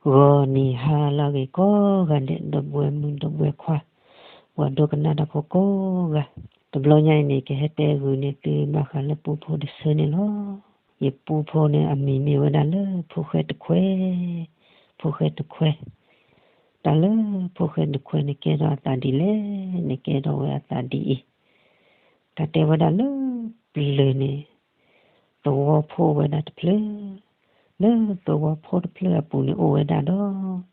ဂီၤနံၤဟါလၢအဂ့ၤကိးဂၤဒဲး ဒီပုၢ်ဝဲၢ်မုၣ်ဒီပုၢ်ဝဲၢ်ခွါ, ပှၤဒိကနၣ်တၢ်ဖိကိးဂၤ, တဘျီညါအံၤန့ၣ် ကဟဲတဲဂုာ်န့ၢ်သုဘၣ်ဃးလၢပူဖိတဆၢန့ၣ်လီၤ. ယပူဖိန့ၣ်အမံၤမ့ၢ်ဝဲဒၣ်လၢဖိၣ်ဃဲတခွဲ, ဖိၣ်ဃဲတခွဲ, တၢ်လၢဖိၣ်ဃဲတခွဲန့ၣ်ကဲထီၣ်အသးဒ်လဲၣ်, န့ၣ်ကဲထီၣ်ဝဲအသးဒ်အံၤ, တၢ်တဲဝဲဒၣ်လၢပျၢၤန့ၣ် သဝီဖိဝဲဒၣ်တဖျၢၣ်, လၢသဝီဖိတဖျၢၣ်အပူၤန့ၣ်အိၣ်ဝဲဒၣ်ဒီး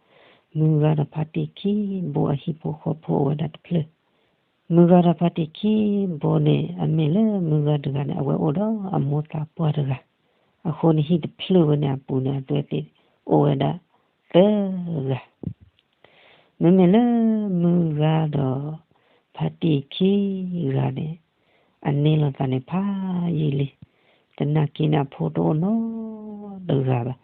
မုၢ်ဂၤဒီးဖါတံၢ်ခံဘိအဟံၣ်ဖိဃီဖိအိၣ်ဝဲဒၣ်တဖျၢၣ်, မုၢ်ဂၤဒီးဖါတံၢ်ခံဘိန့ၣ် အမ့ၢ်လၢမုၢ်ဂၤတဂၤန့ၣ် အဝဲအိၣ်ဒီးအမိၢ်သးပှၢ်တဂၤ, အဃိန့ၣ်ဟံၣ်တဖျၢၣ်ဝဲန့ၣ်အပူၤန့ၣ် အဝဲသ့ၣ်အိၣ်ဝဲဒၣ်သၢဂၤ မ့မ့ၢ်လၢမုၢ်ဂၤဒီးဖါတံၢ်ခံဂၤန့ၣ် အန့ၢ်လိာ်သးန့ၣ်ဖးယံာ်လံ, သနာ်က့န့ၣ်အဖိတအိၣ်နီတဂၤဘၣ်.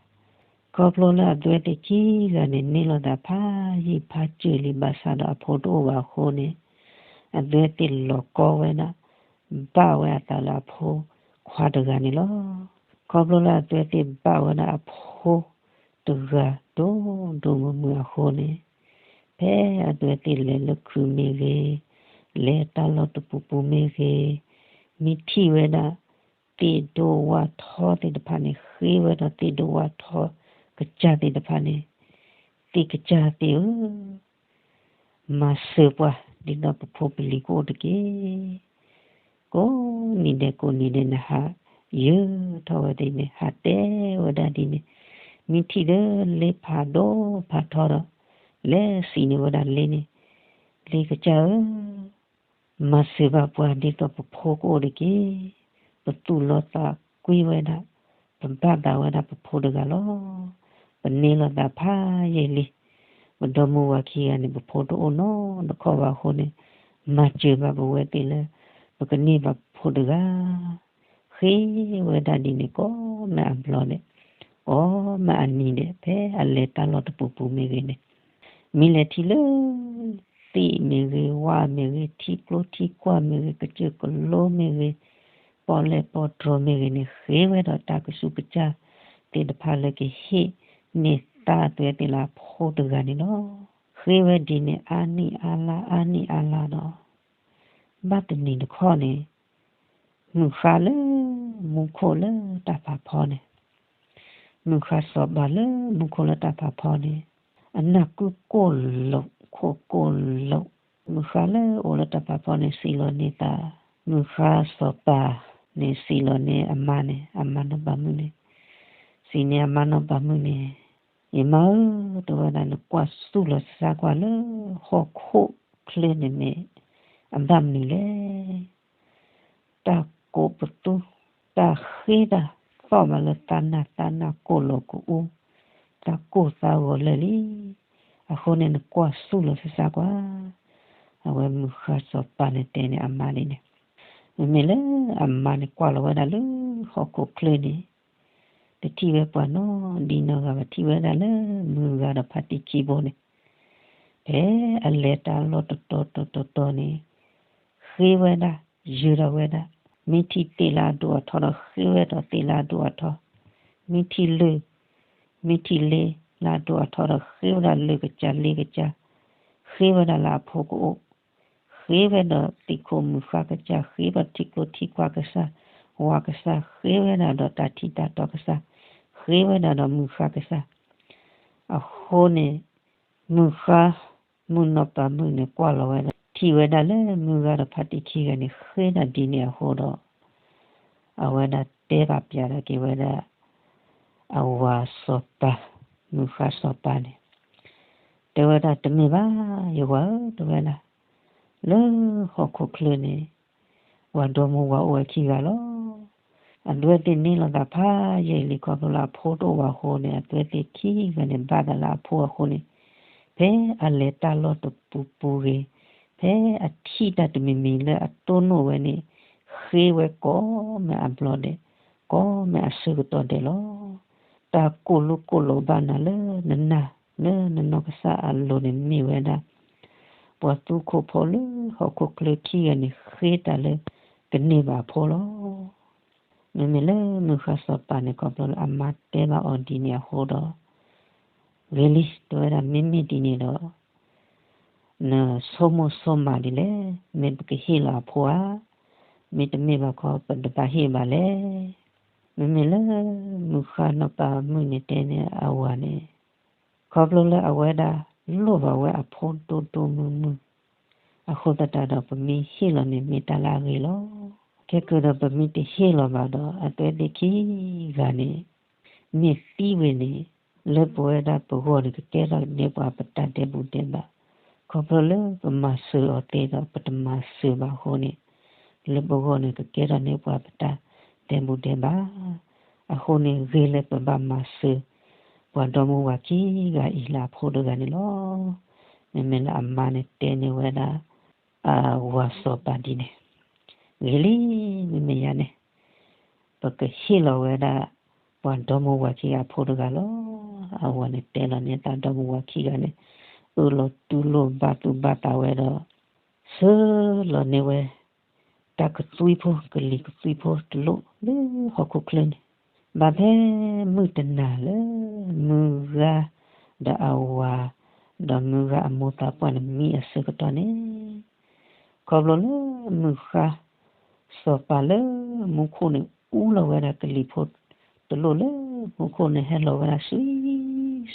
ခီဖျိလၢအဝဲသ့ၣ်ခံဂၤန့ၣ် န့ၢ်လိာ်သးဖးယံာ်ဖးစၢၤလံဘၣ်ဆၣ်ဒီးအဖိတအိၣ်ဘၣ်အဃိန့ၣ် အဝဲသ့ၣ်လီၤကီဝဲဒၣ် ဘၣ်ဝဲအသးလၢအဖိခွါတဂၤန့ၣ်လီၤ. ခီဖျိလၢအဝဲသ့ၣ်ဘၣ်ဝဲဒၣ်အဖိတဂၤဒိၣ်ဒိၣ်မုၢ်မုၢ်အဃိန့ၣ် ဖဲအဝဲသ့ၣ်လဲၤလၢခုးမ့ၢ်ဂ့ၤ, လဲၤတၢ်လီၢ်တပူၤပူၤမ့ၢ်ဂ့ၤ, မ့ၢ်ထံၣ်ဝဲဒၣ် သ့ၣ်ဒိဝၣ်ထီသ့ၣ်တဖၣ်န့ၣ် ဃ့ဝဲဒီးသ့ၣ်ဒိဝၣ်ထီကစၢ်သ့ၣ်တဖၣ်န့ၣ်, သ့ၣ်ကစၢ်သ့ၣ်ဧၢ မၤစၢၤပှၤဒ်သိးပဖိပလံၤကအိၣ်တက့ၢ်. ကိးနံၤဒဲးကိးနံၤဒဲး နဟးယၢၤထီၣ်ဝဲဒ်န့ၣ် ဟးတဲဝဲဒၣ်ဒ်န့ၣ်, မ့ၢ်ထံၣ်လၢလ့ဖးဒိၣ်ဖးထီဒီး လဲၤစံးန့ၢ်ဝဲဒၣ်လ့န့ၣ်, လ့ကစၢ်ဧၢ မၤစၢၤဘၣ်ပှၤဒ်သိးပဖိကအိၣ်တက့ၢ်. ပသူၣ်လီသးကွံဝဲဒၣ်, ပဘၣ်သးဝဲဒၣ်ပဖိတဂၤလီၤ. ပန့ၢ်လိာ်သးဖးယံာ်လံ. ပဒီမါဝၤခံဂၤန့ၣ် ပဖိတအိၣ်နီတခီၣ်ဘၣ်အဃိန့ၣ်, မၤစၢၤဘၣ်ပဝဲသ့ၣ်လၢ ပကန့ၢ်ဘၣ်ပဖိတဂၤ ဃ့ဝဲဒၣ်ဒ်န့ၣ် ကိးမုၢ်အဘျီဒဲး, ကိးမုၢ်အနံၤဒဲး ဖဲအလဲၤတၢ်လီၢ်တပူၤပူၤမ့ၢ်ဂ့ၤန့ၣ်, မ့ၢ်လဲၤထံၣ်လၢ သ့ၣ်မ့ၢ်ဂ့ၤ ဝၣ်မ့ၢ်ဂ့ၤ ထံကျိထံကွၢ်မ့ၢ်ဂ့ၤ ကစၢၢ်ကလိမ့ၢ်ဂ့ၤ ပီၣ်လဲၣ်ပီၣ်တြီၤမ့ၢ်ဂ့ၤန့ၣ် ဃ့ဝဲဒီးတၢ်ကစူးကစၢ်သ့ၣ်တဖၣ်လၢကဟ့ၣ်န့ၢ် သးအသွဲသ့ၣ်လၢအဖိတဂၤန့ၣ်လီၤ. ဃ့ဝဲဒ်န့ၣ် အါနံၣ်အါလါ အါနံၣ်အါလါဒီး ဘၣ်တနံၤတခီန့ၣ် မုၢ်ဃါလၢ မူခိၣ်လၢတၢ်ဖးဖီန့ၣ်, မုၢ်ဃါစီၤပၤလၢမူခိၣ်လၢတၢ်ဖးဖီန့ၣ်, အနၢ်ကုကိၢ်လိာ် ခိၣ်ကိၢ်လိာ်, မုၢ်ဃါလၢအိၣ်လၢတၢ်ဖးဖီန့ၣ် စံးလီၤန့ၢ်သး, မုၢ်ဃါစီၤပၤန့ၣ် စံးလီၤန့ၢ်အမါန့ၣ် အမါနီၢ်ပၤမုၣ်န့ၣ်, စံးန့ၢ်အမါနီၢ်ပၤမုၣ်န့ၣ်, ယမါဧၢ, တဲဝဲဒၣ် နကွၢ်စူၣ်လီၤစၢ်ကွၢ်လၢဟီၣ်ခိၣ်ချၢန့ၣ်မ့ၢ် အဘၣ်မနုၤလဲၣ်. တၢ်ကိးပသူ, တၢ်ဃ့တၢ်သီၣ်ဘၣ်လၢသးနၢ် သးနၢ်ကိၢ်လီၤကအိၣ်, သးကိၢ်သးဂီၤလၢာ်လံ. အဃိန့ၣ် နကွၢ်စူၣ်လီၤစၢ်ကွၢ်. အဝဲမုၢ်ဃါစီၤပၤန့ၣ်တဲန့ၣ်အမါဒ်န့ၣ်, မ့မ့ၢ်လၢအမါန့ၣ်ကွၢ်လီၤဝဲဒၣ်လၢဟီၣ်ခိၣ်ချၢန့ၣ် တထံၣ်ဝဲပှၤနီတဂၤဘၣ် ထံၣ်ဝဲဒၣ်လၢမုၢ်ဂၤဒီးဖါတံၢ်ခံဘိန့ၣ်, ဖဲအလဲၤတၢ်လီၢ်တတီၤတီၤတီၤတီၤန့ၣ် ဃ့ဝဲဒၣ်, ယၢၤဒၣ်ဝဲဒၣ်, မ့ၢ်ထံၣ်သ့ၣ်လၢအဒိၣ်အထီဒီးဃ့ဝဲဒီးသ့ၣ်လၢအဒိၣ်အထီ, မ့ၢ်ထံၣ်လၢၢ်, မ့ၢ်ထံၣ်လ့လၢအဒိၣ်အထီဒီးဃ့ဝဲဒၣ်လၢၢ်ကစၢ်လ့ကစၢ်, ဃ့ဝဲဒၣ်လၢအဖိကအိၣ်, ဃ့ဝဲဒီးသံၣ်ခိၣ်မုၢ်ဃါကစၢ်, ဃ့ဝဲဒီးထံကျိထံကွၢ်ကစၢ်, ဝၤကစၢ်, ဃ့ဝဲဒၣ်ဒီးတၢ်ထံၣ်တၢ်တီကစၢ်, ဃ့ဝဲဒၣ်ဒီးမုၢ်ဃါကစၢ်, အဃိန့ၣ် မုၢ်ဃါ, မုၢ်နီၢ်ပၤမုၣ်န့ၣ် ကွၢ်လီၤဝဲဒၣ် ထံၣ်ဝဲဒၣ်လၢမုၢ်ဂၤဒီးဖါတံၢ်ခံဂၤန့ၣ် ဃ့ဒၣ်ဒ်န့ၣ်အဃိဒီး အဝဲဒၣ်တဲဘၣ်ပျးဒၣ်က့ၤဝဲဒၣ် အဝၤစီၤပၤ, မုၢ်ဃါစီၤပၤန့ၣ် တဲဝဲဒၣ် တမ့ၢ်ဘၣ် ယဝၤဧၢ တဲဝဲဒၣ်, လၢဟီၣ်ခိၣ်ချၢန့ၣ် ပှၤဒီမါဝၤအိၣ်ဝဲခံဂၤလီၤ. အဒွဲသ့ၣ်န့ၢ်လိာ်သးဖးယံာ်လံ ခီဖျိလၢအဖိတအိၣ်ဘၣ်အဃိန့ၣ် အဒွဲသ့ၣ်ခံဂၤန့ၣ် ဘၣ်သးလၢအဖိအဃိန့ၣ် ဖဲအလဲၤတၢ်လီၢ်တပူၤပူၤဂ့ၤ, ဖဲအထံၣ်တၢ်တမံၤမံၤလၢအတိၢ်နီၣ်ဝဲန့ၣ် ဃ့ဝဲကိးမုၢ်အဘျီဒဲး, ကိးမုၢ်အဆၢကတီၢ်ဒဲးလီၤ. တၢ်ကိၢ်လိကိၢ်လိဘၣ်နၤလၢနနၢ်လၢနနီၢ်ကစၢ်အလိၤန့ၣ်မ့ၢ်ဝဲဒၣ် ပှၤသူခိၣ်ဖိလၢဟီၣ်ခိၣ်ချၢခံဂၤန့ၣ် ဃ့တၢ်လၢကန့ၢ်ဘၣ်အဖိလီၤ. မ့မ့ၢ်လၢမုၢ်ဃါစီၤပၤန့ၣ် ခီဖျိလၢအမါတဲဘၣ်အီၤဒ်န့ၣ်အဃိဒီး ဂ့ၤလံ တဲဝဲဒၣ် မ့မ့ၢ်ဒ်န့ၣ်ဒီး နဆိကမိၣ်ဆိကမးဒ်လဲၣ်, မ့ၢ်ပကဟ့ၣ်လီၤအဖိဧါ, မ့တမ့ၢ်ဘၣ်ခီ ပတဘၣ်ဟ့ၣ်ဘၣ်လဲၣ်. မ့မ့ၢ်လၢ မုၢ်ဃါနီၢ်ပၤမုၣ်န့ၣ်တဲန့ၢ်အဝၤန့ၣ်, ခီဖျိလၢအဝဲဒၣ်လိၣ်ဘၣ်ဝဲအဖိဒိၣ်ဒိၣ်မုၢ်မုၢ် အဃိသတးဒီး ပမ့ၢ်ဟ့ၣ်လီၤန့ၣ် မ့ၢ်တၢ်လၢအဂ့ၤလီၤ. ခဲကၢဒီး ပမ့ၢ်တဟ့ၣ်လီၤဘၣ်ဒီး အဝဲသ့ၣ်ခံဂၤန့ၣ် မ့ၢ်သံဝံၤန့ၣ် လၢပဝဲဒၣ်ပဂီၢ်န့ၣ် ကကဲထီၣ်န့ၢ်ပှၤပတၢ်ဒဲးဘူးဒဲးဘး, ခီဖျိလၢပမၤစၢၤအီၤသ့ဒီး ပတမၤစၢၤဘၣ်အဃိန့ၣ် လၢပဂီၢ်န့ၣ် ကကဲထီၣ်န့ၢ်ပှၤပတၢ်ဒဲးဘူးဒဲးဘး. အဃိန့ၣ် ဂ့ၤလၢပဘၣ်မၤစၢၤ ပှၤဒီမါဝၤခံဂၤအံၤလၢအဖိတဂၤန့ၣ်လီၤ. မ့မ့ၢ်လၢအမါန့ၣ်တဲန့ၢ်ဝဲဒၣ် အဝၤစီၤပၤဒ်န့ၣ်, ဂ့ၤလံ, မ့မ့ၢ်ယၤန့ၣ် ပကဟ့ၣ်လီၤဝဲဒၣ် ပှၤဒီမါဝၤခံဂၤအဖိတဂၤလီၤ. အဝၤန့ၣ်တဲလီၤန့ၢ်သးဒီမါဝၤခံဂၤန့ၣ် အၢၣ်လီၤတူၢ်လိာ်ဘၣ်သူၣ်ဘၣ်သးဝဲဒီး ဆှၢလီၤန့ၢ်ဝဲ တၢ်ကသွံဖိ ကလံၤကသွံဖိတလိၣ်လၢဟီၣ်ခိၣ်ချၢန့ၣ်, ဘၣ်ဖဲမုၢ်တနၤလၢ မုၢ်ဂၤဒီးအဝၤ ဒီးမုၢ်ဂၤအမိၢ်သးပှၢ်န့ၣ် မံအဆၢကတီၢ်န့ၣ် ခီဖျိလၢမုၢ်ဃါ စီၤပၤလၢမူခိၣ်န့ၣ် အူလီၤဝဲဒၣ်ကလံၤဖိတလိၣ်လၢမူခိၣ်န့ၣ် ဟဲလီၤဝဲဒၣ် စွံ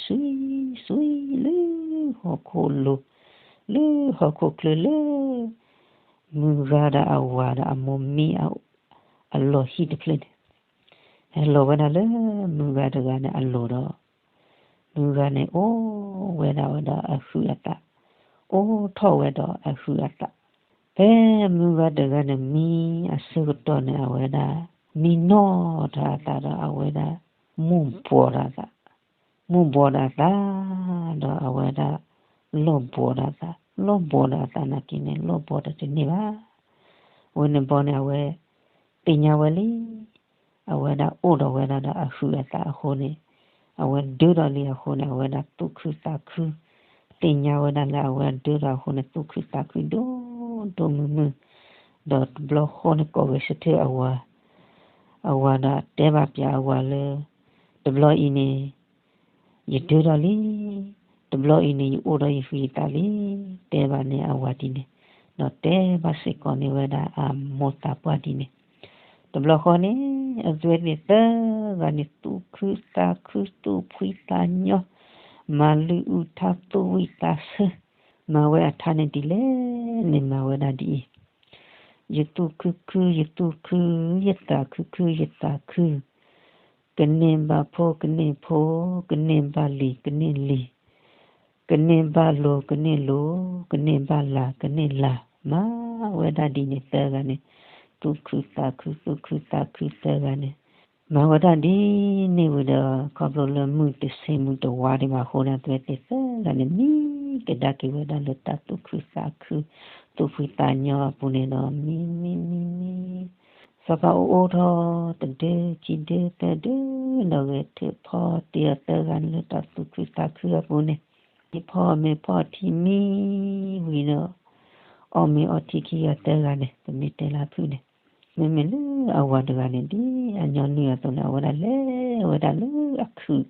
စွံ စွံ လၢဟီၣ်ခိၣ်လိၤ လၢဟီၣ်ခိၣ်ချၢလၢ မုၢ်ဂၤဒီးအဝၤဒီးအမိၢ်မံအလီၢ်ဟံၣ်တဖျၢၣ်န့ၣ် ဟဲလီၤဝဲဒၣ်လၢမုၢ်ဂၤတဂၤန့ၣ်အလိၤဒီး မုၢ်ဂၤန့ၣ်အိၣ်ဝဲဒၣ်ဝဲဒီးအဟုးအသး, အိၣ်ထီၣ်ဝဲဒီးအဟုးအသး, ဖဲမုၢ်ဂၤတဂၤန့ၣ် မံအဆၢကတီၢ်န့ၣ် အဝဲဒၣ် မံနီၣ်ထီၣ်အသးဒီး အဝဲဒၣ် မူၢ်ဘှီးဒီးအသး, မူၢ်ဘှီးဒီးအသး ဒီးအဝဲဒၣ် လီၢ်ဘှီးဒီးအသး, လီၢ်ဘှီးဒီးအသးနာ်က့န့ၣ် လီၢ်ဘှီးဒီးတန့ၢ်ဘၣ်. အဝဲန့ၣ်ဘီန့ၣ် အဝဲ သ့ၣ်ညါဝဲလံ အဝဲဒၣ်အိၣ်ဒီးဝဲဒၣ်ဒီးအဟုးအသးအဃိန့ၣ်, အဝဲဒၢထီၣ်လံအဃိန့ၣ် အဝဲဒၣ်သူၣ်ခုသးခု, သ့ၣ်ညါဝဲဒၣ်လၢအဝဲဒၢထီၣ်အဃိန့ၣ် သူၣ်ခုသးခုဒိၣ်ဒိၣ်မုၢ်မုၢ်, ဒီးတဘျီဃီန့ၣ် ကိးဂဲၤဆၢထၢၣ်အဝၤ, အဝၤဒီးတဲဘၣ်ပၠးအဝၤလၢ တဘျီအံၤန့ၣ် ယဒၢထီၣ်လံ, တဘျီအံၤန့ၣ် ယအိၣ်ဒီးယဟုးယသးလံ, တဲဘၣ်န့ၣ်အဝၤဒ်န့ၣ်, ဒီးတဲဘၣ်စ့ၢ်ကီးန့ၢ်ဝဲဒၣ်အမိၢ်သးပှၢ်ဒ်န့ၣ်, တဘျီဃီန့ၣ် အဝဲသ့ၣ်သၢဂၤန့ၣ် သူၣ်ခုသးခု သူၣ်ဖှံသးညီ, မၤလုၢ်အုၣ်ထါ သူၣ်ဝံၣ်သးဆၢ, မၤဝဲအထါန့ၣ်ဒ်လဲၣ်န့ၣ် မၤဝဲဒၣ်ဒ်အံၤ, ယသူၣ်ခုခု ယသူၣ်ခု, ယသးခုခု ယသးခု, ကန့ၢ်ဘၣ်ဖိ ကန့ၢ်ဖိ, ကန့ၢ်ဘၣ်လံၤ ကန့ၢ်လံၤ, ကန့ၢ်ဘၣ်လိၤ ကန့ၢ်လိၤ, ကန့ၢ်ဘၣ်လၢ် ကန့ၢ်လၢ်, မၤဝဲဒၣ်ဒ်န့ၣ်သၢဂၤန့ၣ်, သူၣ်ခုသးခု သူၣ်ခုသးခုသၢဂၤန့ၣ်, မၤဝဲဒၣ်ဒ်န့ၣ်ဝံၤဒီး ခီဖျိလၢမုၢ်တဆ့မုၢ်တဝါဒံးဘၣ်အဃိန့ၣ် အဝဲသ့ၣ်သၢဂၤန့ၣ် မံကဒါက့ၤဝဲဒၣ်လၢတၢ်သူၣ်ခုသးခု သူၣ်ဖှံသးညီအပူၤန့ၣ်ဒီး မံ မံ မံ မံ စီၤပၤအိၣ်အိၣ်ထီၣ်တဒၢ ခံဒၢ သၢဒၢ, ဒီးဂဲၤထၢၣ်ဖီတ့ၢ်အီၤသၢဂၤလၢတၢ်သူၣ်ခုသးခုအပူၤန့ၣ်, မ့ၢ်ဖီမ့ၢ်ဖီထံမံဝံၤဒီး အီၣ်မ့ၤအီထံခံဂၤသၢဂၤန့ၣ် ပမ့ၢ်တဲလၢဖုၣ်န့ၣ်, မ့မ့ၢ်လၢအဝၤတဂၤန့ၣ် ဒ်အညီနုၢ်အသိးန့ၣ် အဝဲဒၣ်လဲၤဝဲဒၣ်လၢအခုး,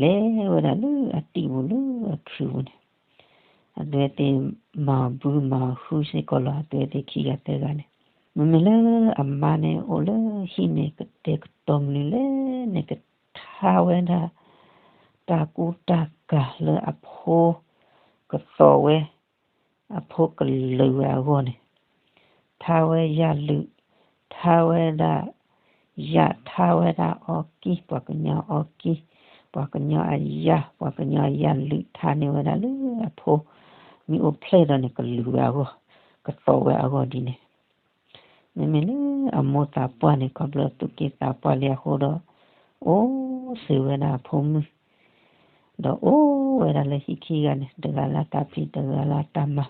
လဲၤဝဲဒၣ်လၢအတံၢ်ပူၤလၢအခုးပူၤန့ၣ် အဝဲသ့ၣ်မၤဘူၣ်မၤဃုစ့ၢ်ကီးလီၤ အဝဲသ့ၣ်ခံဂၤသၢဂၤန့ၣ်, မ့မ့ၢ်လၢအမါန့ၣ် အိၣ်လၢဟံၣ်န့ၣ် ကတဲာ်ကတီၤမနုၤလဲၣ်န့ၣ် ကထါဝဲဒၣ် တၢ်ကူတၢ်ကၤလၢအဖိ ကသီၣ်ဝဲ အဖိကလုာ်ဝဲအဂီၢ်န့ၣ်, ထါဝဲယၣ်လုာ်, ထါဝဲဒၣ် ယၣ် ထါဝဲဒၣ်အီကံၢ်, ပှၤကညီအီကံၢ်, ပှၤကညီအယၣ်, ပှၤကညီအယၣ်လုာ် ထါန့ၢ်ဝဲဒၣ်လၢအဖိ မ့ၢ်အိၣ်ဖျဲၣ်ဒီးန့ၣ် ကလုာ်ဝဲအဂီၢ်, ကသီၣ်ဝဲအဂီၢ်ဒ်န့ၣ် မ့မ့ၢ်လၢအမိၢ်သးပှၢ်န့ၣ် ခီဖျိသူၣ်က့သးပှၢ်လံအဃိဒီး အိၣ်စ့ၢ်ဝဲဒၣ်အဖိမုၣ်, ဒီးအိၣ်ဝဲဒၣ်လၢဟံၣ်ခံဂၤန့ၣ် တဂၤလၢတၢ်ဖံး တဂၤလၢတၢ်မၤ,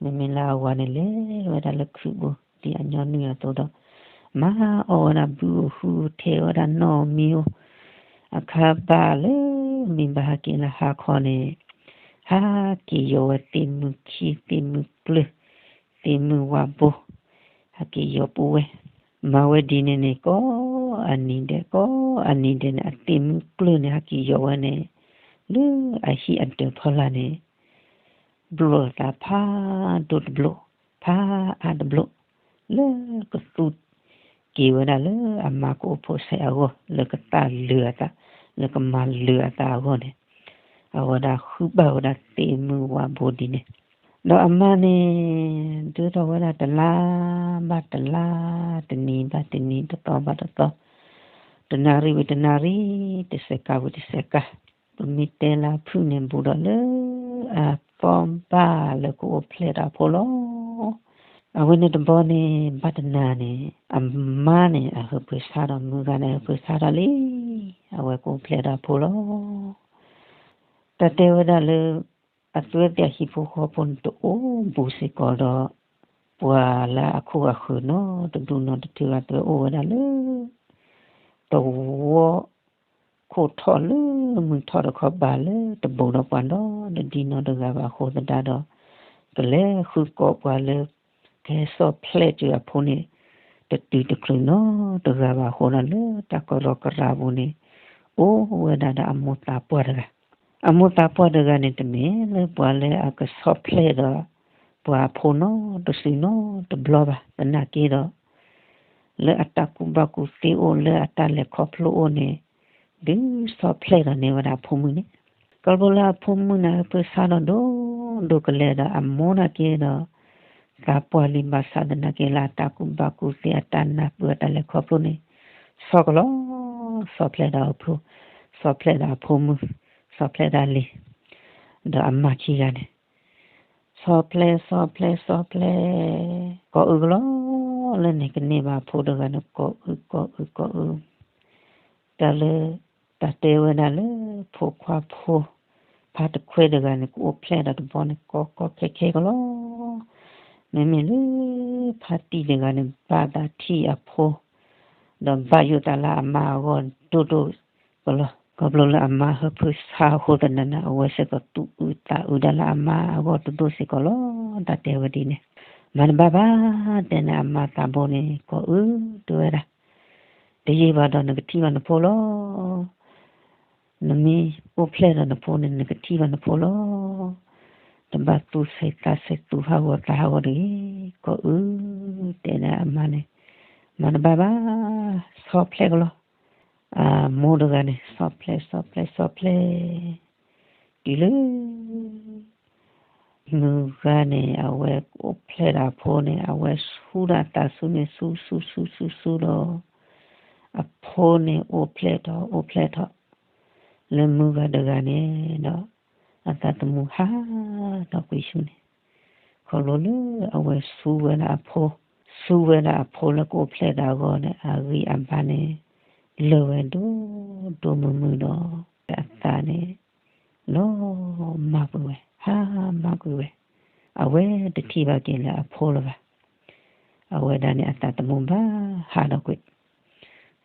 မ့မ့ၢ်လၢအဝၤန့ၣ် လဲၤဝဲဒၣ်လၢခုးပူၤ ဒ်အညီနုၢ်အသိးဒီး မၤအီၣ်ဝဲဒၣ်ဘုဧိၤဟုဧိၤ ထဲးဝဲဒၣ်နီၣ်ဧိၤမံၤဧိၤ, အခါဘၣ်လၢမ့ၢ်ဘၣ်ဟဲက့ၤလၢဟါခီန့ၣ် ဟဲက့ၤယီၤဝဲသ့ၣ်မုၢ်ခံ သ့ၣ်မုၢ်ကျၢၢ် သ့ၣ်မုၢ်ဝါဘိ ဟဲက့ၤယီၤပူၤဝဲ, မၤဝဲဒ်န့ၣ်န့ၣ် ကိးအနံၤဒဲး ကိးအနံၤဒဲးန့ၣ် အသ့ၣ်မုၢ်ကျၢၢ်န့ၣ် ဟဲက့ၤယီၤဝဲန့ၣ် လၢအဟံၣ်အဒၢးဖီလာ်န့ၣ် ဘျိၣ်အသးဖးဒိၣ်တဘျိၣ်, ဖးအါတဘျိၣ်, လၢကသူၣ်က့ၤဝဲဒၣ်လၢအမါကအိၣ်ဖှိၣ်ဆဲးအဂီၢ် လၢကသၣ်လုာ်အသး, လၢကမၤလုာ်အသးအဂီၢ်န့ၣ်, အဝဲဒၣ်ဃုဘၣ်ဝဲဒၣ်သ့ၣ်မုၢ်ဝါဘိဒ်န့ၣ်, ဒီးအမါန့ၣ် ဒုးထီၣ်ဝဲဒၣ်တလါဘၣ်တလါ, တနံၤဘၣ်တနံၤ, တသီဘၣ်တသီ, တနၣ်ရံၣ်ဝံၤတနၣ်ရံၣ်, တစဲးကးဝံၤတစဲးကး, ပမ့ၢ်တဲလၢအဖုၣ်န့ၣ် ဘူးဒီးလၢအသီဘၣ်လၢကအိၣ်ဖျဲၣ်ဒီးအဖိလီၤ. အဝဲန့ၣ်တဘျီန့ၣ် ဘၣ်တနၤန့ၣ် အမါန့ၣ် အဟၢဖၢဆါဒီးမုၢ်ဂၤန့ၣ် အဟၢဖၢဆါဒီးလံ, အဝဲကအိၣ်ဖျဲၣ်ဒီးအဖိလီၤ. တၢ်တဲဝဲဒၣ်လၢ အသွဲသ့ၣ်အဟံၣ်ဖိဃီဖိန့ၣ် တအိၣ်ဘူးစ့ၢ်ကီးဒီး ပှၤလၢအခိၣ်အဃၢၤနီတဒူၣ်နီတထၢဂၤ သွဲအိၣ်ဝဲဒၣ်လၢ တဝီ ခိၣ်ထီၣ်လၢမုၢ်ထီၣ်တခီ ဘၣ်လၢတဘူးဒီးပှၤနီတဒံၣ်နီတဂၤဘၣ်အဃိသတးဒီး ကလဲၤဃုကိးပှၤလၢ ကဟဲဆီၣ်ဖျဲၣ်စၢၤအဖိန့ၣ် တတုၤတချုးနီတဂၤဘၣ်အဃိဒီး လၢတၢ်ကရီကရၤပူၤန့ၣ် အိၣ်ဝဲဒၣ်ဒီးအမိၢ်သးပှၢ်တဂၤ အမိၢ်သးပှၢ်တဂၤန့ၣ် တမ့ၢ်လၢပှၤလၢအကဆီၣ်ဖျဲၣ်ဒီး ပှၤအဖိနီတစုနီတဘျီဘၣ်. သနာ်က့ဒီး လၢအတၢ်ကူၣ်ဘၣ်ကူၣ်သ့အိၣ် လၢအတၢ်လဲၤခီဖျိအိၣ်န့ၣ် ဒုးဆီၣ်ဖျဲၣ်ဒီးန့ၢ်ဝဲဒၣ်အဖိမုၣ်န့ၣ်. ခီဖျိလၢအဖိမုၣ်န့ၣ် ဟၢဖၢဆါဒီးဒိၣ်ဒိၣ်ကလဲာ်ဒီး အမိၢ်နာ်က့ဒီး သးပှၢ်လံ ဘၣ်ဆၣ်သနာ်က့လၢအတၢ်ကူၣ်ဘၣ်ကူၣ်သ့ အတၢ်လဲၤခီဖျိန့ၣ် ဆီၣ်ကလီ ဆီၣ်ဖျဲၣ်ဒီးအဖိ, ဆီၣ်ဖျဲၣ်ဒီးအဖိမုၣ်, ဆီၣ်ဖျဲၣ်ဒီးလံၤ, ဒီးအမါခံဂၤန့ၣ် ဆီၣ်ဖျဲၣ် ဆီၣ်ဖျဲၣ် ဆီၣ်ဖျဲၣ် ကိးအုၣ်ကလီလၢန့ၣ် ကန့ၢ်ဘၣ်အဖိတဂၤန့ၣ် ကိးအုၣ် ကိးအုၣ် ကိးအုၣ် တၢ်လၢ တၢ်တဲဝဲဒၣ်လၢ ဖိခွါဖိ ဖါတခွဲတဂၤန့ၣ် ကအိၣ်ဖျဲၣ်ဒီးတဘျီန့ၣ် ကီကီခဲခဲကလီ. မ့မ့ၢ်လၢ ဖါတံၢ်တဂၤန့ၣ် ဘၣ်သးထံၣ်အဖိ ဒီးဘၣ်ယိၣ်တၢ်လၢအမါအဂီၢ်ဒိၣ်ဒိၣ်ကလီ. ခီဖျိလၢအမါဟၢဖၢဆါအဃိသတးန့ၣ် အဝဲစ့ၢ်ကီးသူၣ်အုးသးအုးဒၣ်လၢအမါအဂီၢ်ဒိၣ်ဒိၣ်စ့ၢ်ကီးလီၤ. တၢ်တဲဝဲဒ်န့ၣ် မၤတဘၣ်ဘၣ် တဲန့ၣ် အမါသးဘိန့ၣ် ကိးအုၣ်တဲဝဲဒၣ် တယံာ်ဘၣ်ဒီးနကထံၣ်ဘၣ်နဖိလီၤ. နမ့ၢ်အိၣ်ဖျဲၣ်ဒီးနဖိန့ၣ် နကထံၣ်ဘၣ်နဖိလီၤ. တဘၣ်သူၣ်ဆံးသးဆံး သူၣ်ဟးဂီၤသးဟးဂီၤတဂ့ၤ. ကိးအုၣ်တဲန့ၣ်အမါန့ၣ် မၤတဘၣ်ဘၣ်, ဆီၣ်ဖျဲၣ်ကလီ. အမိၢ်တဂၤန့ၣ် ဆီၣ်ဖျဲၣ် ဆီၣ်ဖျဲၣ် ဆီၣ်ဖျဲၣ် တုၤလၢ မုၢ်ဂၤန့ၣ် အဝဲအိၣ်ဖျဲၣ်ဒီးအဖိန့ၣ် အဝဲဆူဒၣ်အသးဆူန့ၣ် ဆူဆူဆူဆူဆူဒီး အဖိန့ၣ်အိၣ်ဖျဲၣ်ထီၣ် အိၣ်ဖျဲၣ်ထီၣ် လၢမုၢ်ဂၤတဂၤန့ၣ်ဒီး အသးသမူဟးထီၣ်ကွံာ်ဆူန့ၣ် ခီဖျိလၢအဝဲဆူဝဲဒၣ်အဖိ, ဆူဝဲဒၣ်အဖိလၢကအိၣ်ဖျဲၣ်ဒီးအဂီၢ်န့ၣ် အဂံၢ်အဘါန့ၣ် လၢာ်ဝဲဒိၣ်ဒိၣ်မုၢ်မုၢ်ဒီး အသးန့ၣ် လီၤမၢ်ကွံာ်ဝဲ, ဟးမၢ်ကွံာ်ဝဲ, အဝဲတထံၣ်ဘၣ်က့ၤလၢအဖိလၢၤဘၣ်. အဝဲဒၣ်န့ၣ် အသးသမူဘၣ်ဟးထီၣ်ကွံာ်,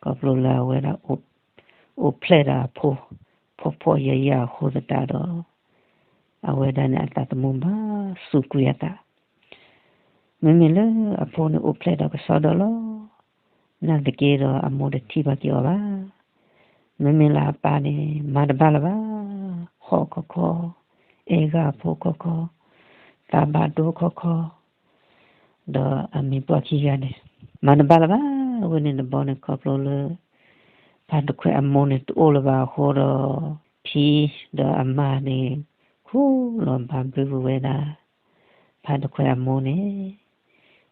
ခီဖျိလၢအဝဲဒၣ် အိၣ်ဖျဲၣ်ဒီးအဖိ ဖှီၣ်ဖှီၣ်ယာ်ယာ်အဃိသတးဒီး အဝဲဒၣ်န့ၣ် အသးသမူဘၣ်စူးကွံာ်အသး မ့မ့ၢ်လၢအဖိန့ၣ်အိၣ်ဖျဲၣ်ဒီးကစီဒီလီၤ. နာ်သက့ဒီးအမိၢ်တထံၣ်ဘၣ်က့ၤအီၤဘၣ်. မ့မ့ၢ်လၢအပၢ်န့ၣ် မၤတဘၣ်လၢၤဘၣ်, ဟီၣ်ခီခီ, အဲၣ်ဂၢၢ်အဖိခီခီ, သးဘၣ်ဒိခီခီ, ဒီးအမံၤပှၢ်ခံဂၤန့ၣ် မၤတဘၣ်လၢၤဘၣ်. ဝဲန့ၣ်တဘျီန့ၣ် ခီဖျိလၢ ဖါတခွဲးအမိၢ်န့ၣ်တအိၣ်လၢၤဘၣ်အဃိဒီး ဖံဒီးအမါန့ၣ် ခူၣ်လီၤဘၣ်ဘုဝဲဒၣ် ဖါတခွဲးအမိၢ်န့ၣ်,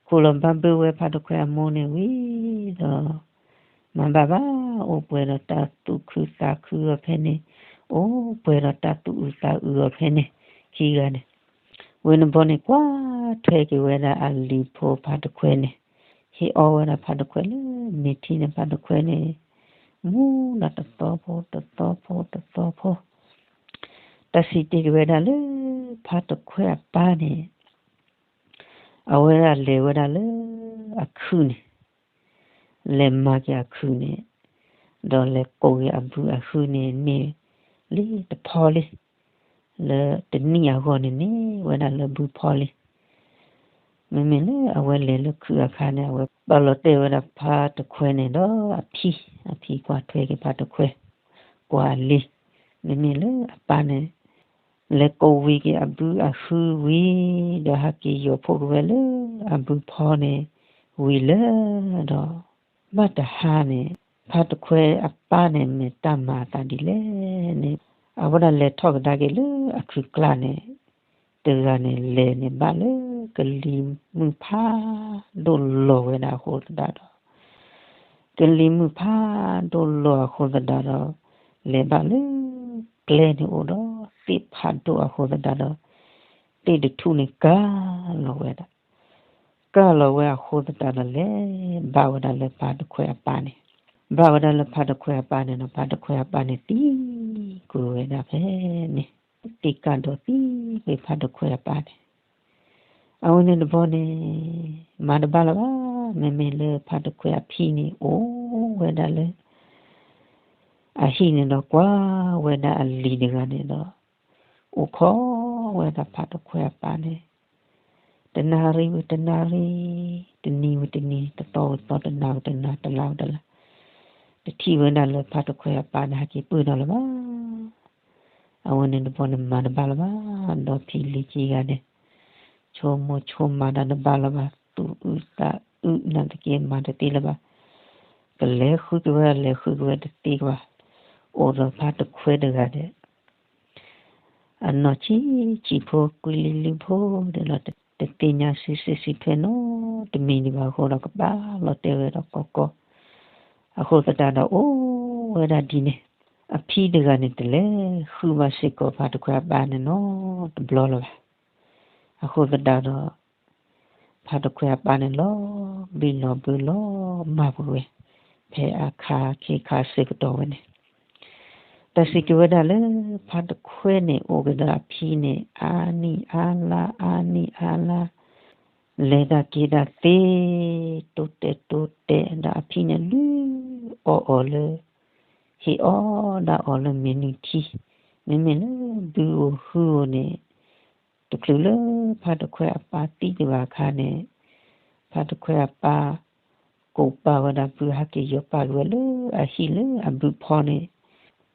ခူၣ်လီၤဘၣ်ဘုဝဲဖါတခွဲးအမိၢ်န့ၣ်ဝံၤဒီး မၤဘၣ်ဘၣ် အိၣ်ပှဲၤဒီးတၢ်သူၣ်ခုသးခုအီၤဖဲန့ၣ်, အိၣ်ပှဲၤဒီးတၢ်သူၣ်အုးသးအုးအီၤဖဲန့ၣ်, ခံဂၤန့ၣ် ဝဲန့ၣ်ဘျီန့ၣ် ကွၢ်ထွဲက့ၤဝဲဒၣ်အလံၤဖိဖါတခွဲးန့ၣ်, ဟ့ၣ်အီၣ်ဝဲဒၣ်ဖါတခွဲးလၢမ့ၤထံန့ၣ် ဖါတခွဲးန့ၣ် မူဒီးတသီဖိ တသီဖိ တသီဖိ တၢ်စံးတ့ၢ်က့ၤဝဲဒၣ်လၢ ဖါတခွဲးအပၢ်န့ၣ် အဝဲဒၣ်လဲၤဝဲဒၣ်လၢ အခုးန့ၣ်, လဲၤမၤက့ၤအခုးန့ၣ်, ဒီးလဲၤကိးက့ၤအဘုအခုးန့ၣ် န့ၢ်လံတဖီလံ, လၢတနံၣ်အဂီၢ်န့ၣ်န့ၣ် ဝဲဒၣ်လၢဘုဖီလံ. မ့မ့ၢ်လၢအဝဲလဲၤလၢခုးအခါန့ၣ် အဝဲပာ်လီၤတဲာ်ဝဲဒၣ်ဖါတခွဲးန့ၣ်ဒီးအဖံ, အဖံကွၢ်ထွဲက့ၤဖါတခွဲး, ကွၢ်လံ, မ့မ့ၢ်လၢအပၢ်န့ၣ် လဲၤကိးဝံၤက့ၤအဘုအဟုဝံၤဒီး ဟဲက့ၤယီၤဖှိၣ်က့ၤဝဲလၢအဘုဖီန့ၣ် ဝံၤလၢဒီး ဘၣ်တဟါန့ၣ် ဖါတခွဲအပၢ်န့ၣ် မ့ၢ်တၢ်မၤအသးဒ်လဲၣ်န့ၣ် အဝဲဒၣ်လဲၤထီၣ်ကဒါက့ၤလၢအခုးကျါန့ၣ် တဂၤန့ၣ် လဲၤန့ၣ်ဘၣ်လၢကလံၤမုၢ်ဖးဒိၣ်လီၤဝဲဒၣ်အဃိသတးဒီး ကလံၤမုၢ်ဖးဒိၣ်လီၤအဃိသတးဒီး လဲၤဘၣ်လၢ ကျဲန့ၣ်အိၣ်ဒီး သ့ၣ်ဖးဒိၣ်အဃိသတးဒီး သ့ၣ်တထူၣ်န့ၣ်ကၢ်လီၤဝဲဒၣ် ကၢ်လီၤဝဲအဃိသတးဒီး လဲၤဘၣ်ဝဲဒၣ်လၢဖါတခွဲအပၢ်န့ၣ်, ဘၣ်ဝဲဒၣ်လၢဖါတခွဲအပၢ်န့ၣ်ဒီး ဖါတခွဲအပၢ်န့ၣ်သံကွံာ်ဝဲဒၣ်ဖဲန့ၣ်, သံကွံာ်ဒီးသံကွံာ်ဖါတခွဲအပၢ်န့ၣ်. အဝဲန့ၣ်တဘျီန့ၣ် မၤတဘၣ်လၢၤဘၣ်, မ့မ့ၢ်လၢဖါတခွဲအဖံန့ၣ် အိၣ်ဝဲဒၣ်လၢ အဟံၣ်န့ၣ်ဒီး ကွၢ်ဝဲဒၣ်အလံၤတဂၤန့ၣ်ဒီး အိၣ်ခိးဝဲဒၣ်ဖါတခွဲအပၢ်န့ၣ် တနၣ်ရံၣ်ဝံၤတနၣ်ရံၣ်, တနံၤဝံၤတနံၤ, တသီဝံၤတသီ, တနၤဝံၤတနၤ, တလါဝံၤတလါ, တထံၣ်ဝဲဒၣ်လၢဖါတခွဲအပၢ်န့ၣ် ဟဲက့ၤပၢၢ်ထီၣ်လၢၤဘၣ်. အဝဲန့ၣ်တဘျီန့ၣ် မၤတဘၣ်လၢၤဘၣ်, ဒီးဖံလံၤခံဂၤန့ၣ် ဆိကမိၣ်ဆိကမးတၢ်တဘၣ်လၢၤဘၣ်, သူၣ်အုးသးအုးနာ်သက့ မၤတသ့လၢၤဘၣ်. ကလဲၤဃုက့ၤဝဲ လဲၤဃုက့ၤဝဲတသ့ကဘၣ်, အိၣ်ဒီးဖါတခွဲတဂၤဒီး အနီၢ်ဆံးဆံးဖိ ကွံလံလုၢ်ဖိဒဲးလီၤ, တသ့ၣ်ညါစံးစံးထွဲနီတမံၤဒံးဘၣ်အဃိဒီး ကဘၣ်လီၤတဲာ်ဝဲဒီးကီကီ, အဃိသတးဒီးအိၣ်ဝဲဒၣ်ဒ်န့ၣ်, အဖံတဂၤန့ၣ် တလဲၤဃုဘၣ်စ့ၢ်ကီးဖါတခွဲအပၢ်န့ၣ်နီတဘျီလၢၤဘၣ်. အဃိသတးဒီး ဖါတခွဲအပၢ်န့ၣ် လီၤဘံၣ်လီၤဘုလီၤမၢ်ပှဲၤဝဲ ဖဲအခါခ့ခါဆၢကတီၢ်ဝဲန့ၣ်, တၢ်စံးက့ၤဝဲဒၣ်လၢ ဖါတခွဲန့ၣ် အိၣ်က့ၤဒီးအဖံန့ၣ် အါနံၣ်အါလါ အါနံၣ်အါလါ, လဲၤတၢ်က့ၤတၢ်သ့ တိတဲာ်တိတဲာ်ဒီး အဖံန့ၣ်လုၢ်အီၣ်အီၤလၢ ဟ့ၣ်အီၣ်ဒၣ်အီၤလၢမ့ၢ်နုၢ်ထံ, မ့မ့ၢ်လၢဘုဧိၤဟုဧိၤန့ၣ် တချုးလၢဖါတခွဲအပၢ်သံတဘၣ်အခါန့ၣ်, ဖါတခွဲအပၢ် ကိးပာ်ဝဲဒၣ်ဘု ဟဲက့ၤယီၤပာ်က့ၤဝဲလၢအဟံၣ်လၢအဘုဖီန့ၣ်,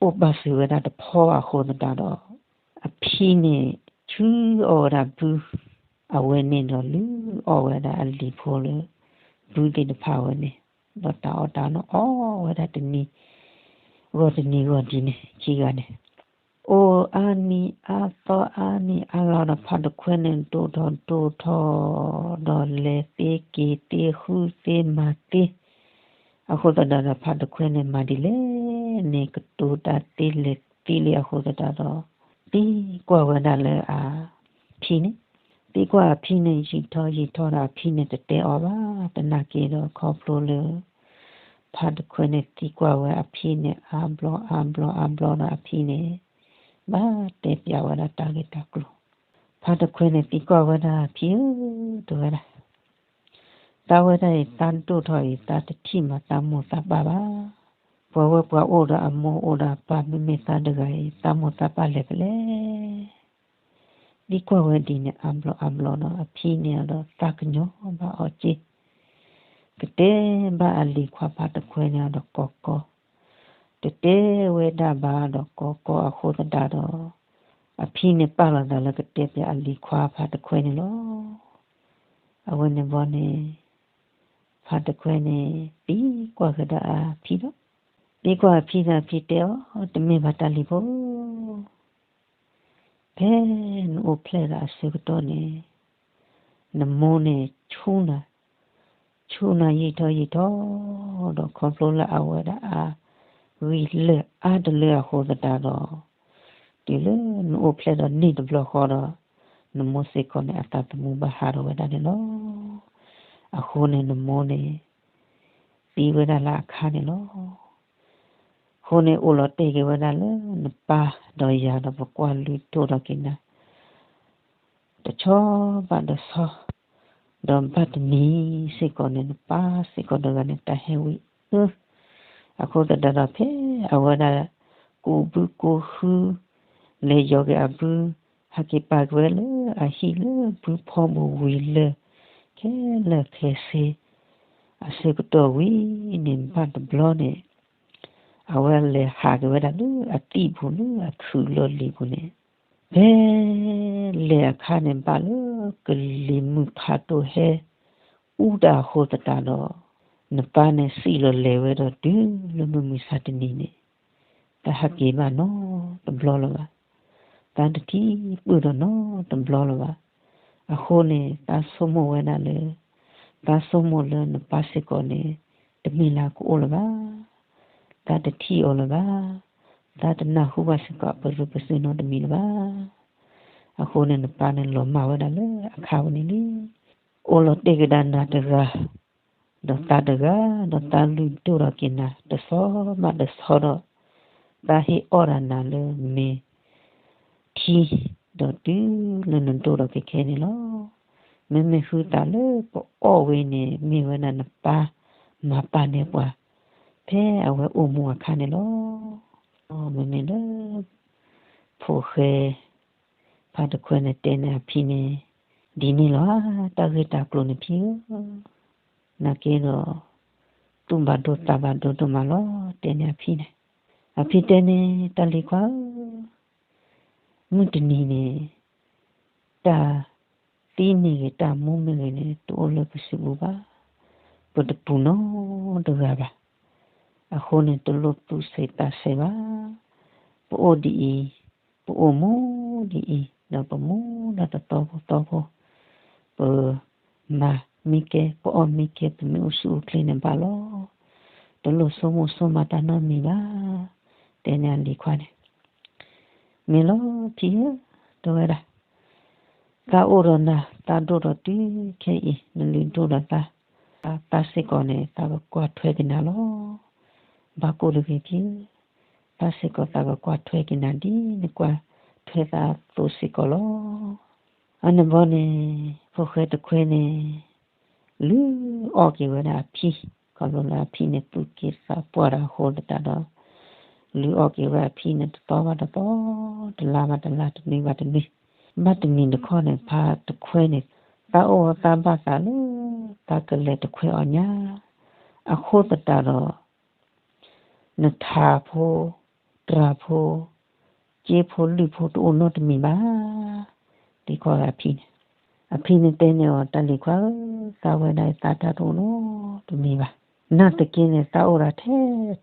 အိၣ်ပာ်စၢၤဝဲဒၣ်တဖီအဃိသတးဒီး အဖံန့ၣ် ဆူအီၣ်ဝဲဒၣ်ဘု အဝဲန့ၣ်ဒီးလုၢ်အီၣ်ဝဲဒၣ်အလံၤဖိလၢ ဘုသ့ၣ်တဖၣ်ဝဲန့ၣ်, ဒီးတၢ်အီၣ်တၢ်အီန့ၣ်အီၣ်ဝဲဒၣ်တနံၤဂီၢ်တနံၤဂီၢ်ဒ်န့ၣ် ခံဂၤန့ၣ် အိၣ်အါနံၣ်အါသီအါနံၣ်အါလါဒီး ဖါတခွဲန့ၣ် ဒိၣ်ထီၣ်ဒိၣ်ထီၣ်ဒီး လဲၤသ့က့ၤသ့ ဃုသ့မၤသ့, အဃိသတးဒီး ဖါတခွဲန့ၣ် မၤဒ်လဲၣ်န့ၣ် ကတိၤတၢ်သ့လဲၤသ့လံအဃိသတးဒီး သံကွၢ်ဝဲဒၣ်လၢအဖံန့ၣ်, သံကွၢ်အဖံန့ၣ် ယံာ်ထီၣ်ယံာ်ထီၣ်ဒီး အဖံန့ၣ်တတဲအီၤဘၣ်. သနာ်က့ဒီး ခီဖျိလၢ ဖါတခွဲန့ၣ် သံကွၢ်ဝဲအဖံန့ၣ် အါဘျီအါဘျီအါဘျီဒီး အဖံန့ၣ် ဘၣ်တဲပျးဝဲဒၣ်တၢ်ဂ့ၢ်တၢ်ကျိၤ, ဖါတခွဲန့ၣ်သံကွၢ်ဝဲဒၣ်အဖံဧၢ တဲဝဲဒၣ်, သးဝဲဒၣ်အံၤ သးဒိၣ်ထီၣ်အံၤ သးတထံၣ်မၤသးမိၢ်သးပၢ်ဘၣ်. ပှၤဝဲပှၤအိၣ်ဒီးအမိၢ်အိၣ်ဒီးအပၢ် မ့မ့ၢ်သးတဂၤအံၤ သးမိၢ်သးပၢ်လဲၤဖဲလဲၣ်. သံကွၢ်ဝဲဒ်န့ၣ် အါဘျီအါဘျီဒီး အဖံန့ၣ်ဒီး သးကညီၤဘၣ်အီၤက့ၤ, ကတဲဘၣ်အလံၤခွါဖါတခွဲန့ၣ်ဒီး ကီကီ, တတဲဝဲဒၣ်ဘၣ်ဒီး ကီကီအဃိသတးဒီး အဖံန့ၣ်ပာ်လီၤသးလၢ ကတဲပျးအလံၤခွါဖါတခွဲန့ၣ်လီၤ. အဝဲန့ၣ်ဘီန့ၣ် ဖါတခွဲန့ၣ် သံကွၢ်ကဒီးအဖံဒီး, သံကွၢ်အဖံဒီး အဖံတဲအီၤ, တမ့ၢ်ဘၣ်တၢ်လံၤဖိ, ဖဲနအိၣ်ဖျဲၣ်ဒီးအဆၢကတီၢ်န့ၣ် နမိၢ်န့ၣ် ဆူနၤ, ဆူနၤယံာ်ထီၣ်ယံာ်ထီၣ်, ဒီးခီဖျိလၢအဝဲဒၣ်အဂံၢ်လၢာ်အါတလၢအဃိသတးဒီး တုၤလၢနအိၣ်ဖျဲၣ်ဒီးန့ၢ်တဘျီဃီဒီး နမိၢ်စ့ၢ်ကီးန့ၣ် အသးသမူဘၣ်ဟးထီၣ်ဝဲဒၣ်န့ၣ်လီၤ. အဃိန့ၣ်နမိၢ်န့ၣ် သံဝဲဒၣ်လၢအခါန့ၣ်လီၤ. အဃိန့ၣ် အိၣ်လီၤတဲာ်က့ၤဝဲဒၣ်လၢနပၢ်ဒီးယၤဒီး ပကွၢ်လုၢ်ဒိၣ်ထီၣ်က့ၤနၤ တဆီဘၣ်တဆီ, ဒီးဘၣ်တနံၤစ့ၢ်ကီးန့ၣ် နပၢ်စ့ၢ်ကီးတဂၤန့ၣ် တၢ်ဟဲဝံၤအၢ, အဃိသတးဒီး ဖဲအဝဲဒၣ် ကူးဘုကူးဟု လဲၤယီၤက့ၤအဘု ဟဲက့ၤပာ်က့ၤဝဲလၢအဟံၣ်လၢဘုဖီပူၤဝံၤလၢ ခဲလၢာ်ခဲဆ့ အဆၢကတီၢ်ဝံၤန့ၣ် ဘၣ်တဘျီန့ၣ် အဝဲလဲၤဟးက့ၤဝဲဒၣ်လၢအသံၣ်ပူၤလၢအခုးလီၢ်လံၤပူၤန့ၣ်, ဖဲလဲၤအခါန့ၣ် ဘၣ်လၢကလံၤမုၢ်ဖးဒိၣ်ဟဲ အူတၢ်အဃိသတးဒီး, နပၢ်န့ၣ်စံၣ်လီၤလဲၤဝဲဒီးတုၤလၢမုၢ်မဆါတနံၤန့ၣ်, တၢ်ဟဲက့ၤဘၣ်နီတဘျီလၢၤဘၣ်. တၢ်တထံၣ်ပၢၢ်ဒီးနီတဘျီလၢၤဘၣ်. အဃိန့ၣ် တၢ်ဆိကမိၣ်ဝဲဒၣ်လၢ, တၢ်ဆိကမိၣ်လၢနပၢ်စ့ၢ်ကီးန့ၣ် တမ့ၢ်လၢကအိၣ်လၢၤဘၣ်. တၢ်တထံၣ်အီၤလၢၤဘၣ်. တၢ်တနၢ်ဟူဘၣ်စ့ၢ်ကီးအပရၢပစ့နီတမံၤလၢၤဘၣ်. အဃိန့ၣ်နပၢ်န့ၣ်လီၤမၢ်ဝဲဒၣ်လၢအခါဝဲန့ၣ်လံ. အိၣ်လီၤတ့ၢ်ကဒါနၤတဂၤ, ဒီးသးတဂၤ, ဒီးသးလုၢ်ဒိၣ်ထီၣ်က့ၤနၤတဆီဘၣ်တဆီဒီး, သးဟ့ၣ်အီၣ်ဒၣ်နၤလၢမ့ၤထံ, ဒီးတုၤလၢနဒိၣ်ထီၣ်က့ၤခဲအံၤန့ၣ်လီၤ. မ့မ့ၢ်ဃုသးလၢပအီၣ်ဝဲန့ၣ် မ့ၢ်ဝဲဒၣ်နပၢ်မၤပာ်န့ၢ်ပှၤ ဖဲအဝဲအိၣ်မူအခါန့ၣ်လီၤ. မ့မ့ၢ်လၢ ဖိၣ်ဃဲ ဖါတခွဲန့ၣ်တဲန့ၢ်အဖံန့ၣ်, ဒ်န့ၣ်လီၤဧါ, တၢ်ဂ့ၢ်တၢ်ကျိၤန့ၣ်ဖံဧၢ, နာ်က့ဒီး သူၣ်ဘၣ်ဒိသးဘၣ်ဒိဒိၣ်မးလီၤ တဲန့ၢ်အဖံန့ၣ်. အဖံတဲန့ၣ် တၢ်လံၤခွါဧၢ, မုၢ်တနံၤန့ၣ် တၢ်သံမ့ၢ်ဂ့ၤ တၢ်မူမ့ၢ်ဂ့ၤန့ၣ် တအိၣ်လၢပစုပူၤဘၣ်, ပတပူၤနီတဂၤဘၣ်. အဃိန့ၣ် တလိၣ်သူၣ်ဆံးသးဆံးဘၣ်. ပအိၣ်ဒ်အံၤ, ပအိၣ်မူဒ်အံၤ, ဒီးပမူဒီးတသီဖိသီဖိ, ပမၤမံကဲ ပအီၣ်မံကဲ ပမ့ၢ်အိၣ်ဆူၣ်အိၣ်ချ့န့ၣ်ဘၣ်လီၤ. တလိၣ်ဆိကမိၣ်ဆိကမးတၢ်နီတမံၤဘၣ်, တဲန့ၢ်အလံၤခွါန့ၣ်. မ့ၢ်လီၤဖံဧၢ, တဲဝဲဒၣ်, သးအိၣ်ဒီးနၤ သးဒိၣ်ဒီးတုၤခဲအံၤ နလုၢ်ဒိၣ်ဒီးသး, သးစ့ၢ်ကီးန့ၣ် သးကကွၢ်ထွဲက့ၤနၤလီၤ. ဘၣ်ကိၣ်တဂ့ၤဖံဧၢ, သးစ့ၢ်ကီးသးကကွၢ်ထွဲက့ၤနၤဒ်နကွၢ်ထွဲသးအသိးစ့ၢ်ကီးလီၤ. အန့ၣ်ဘီန့ၣ် ဖိၣ်ဃဲတခွဲန့ၣ် လုၢ်အီၣ်က့ၤဝဲဒၣ်အဖံ, ခီဖျိလၢအဖံန့ၣ်သူၣ်က့သးပှၢ်ဒီးအဃိသတးဒီး, လုၢ်အီၣ်က့ၤဝဲအဖံန့ၣ် တသီဘၣ်တသီ, တလါဘၣ်တလါ, တနွံဘၣ်တနွံ, ဘၣ်တနံၤတခီန့ၣ် ဖါတခွဲန့ၣ် သးအိၣ်အသးဘၣ်သးလၢ သးကလဲၤတခွဲအီၣ်ညၣ်, အဃိသတးဒီး နထးဖိ, တြၢ်ဖိ, စ့ဖိလုၢ်ဖိတအိၣ်နီတမံၤဘၣ်, တဲခီအဖံန့ၣ်. အဖံန့ၣ်တဲန့ၢ်အီၤ တၢ်လံၤခွါဧၢ, သးဝဲဒၣ်အံၤသးတၢ်တအိၣ်နီတမံၤဘၣ်. နာ်သက့န့ၣ် သးအိၣ်ဒၣ်ထဲ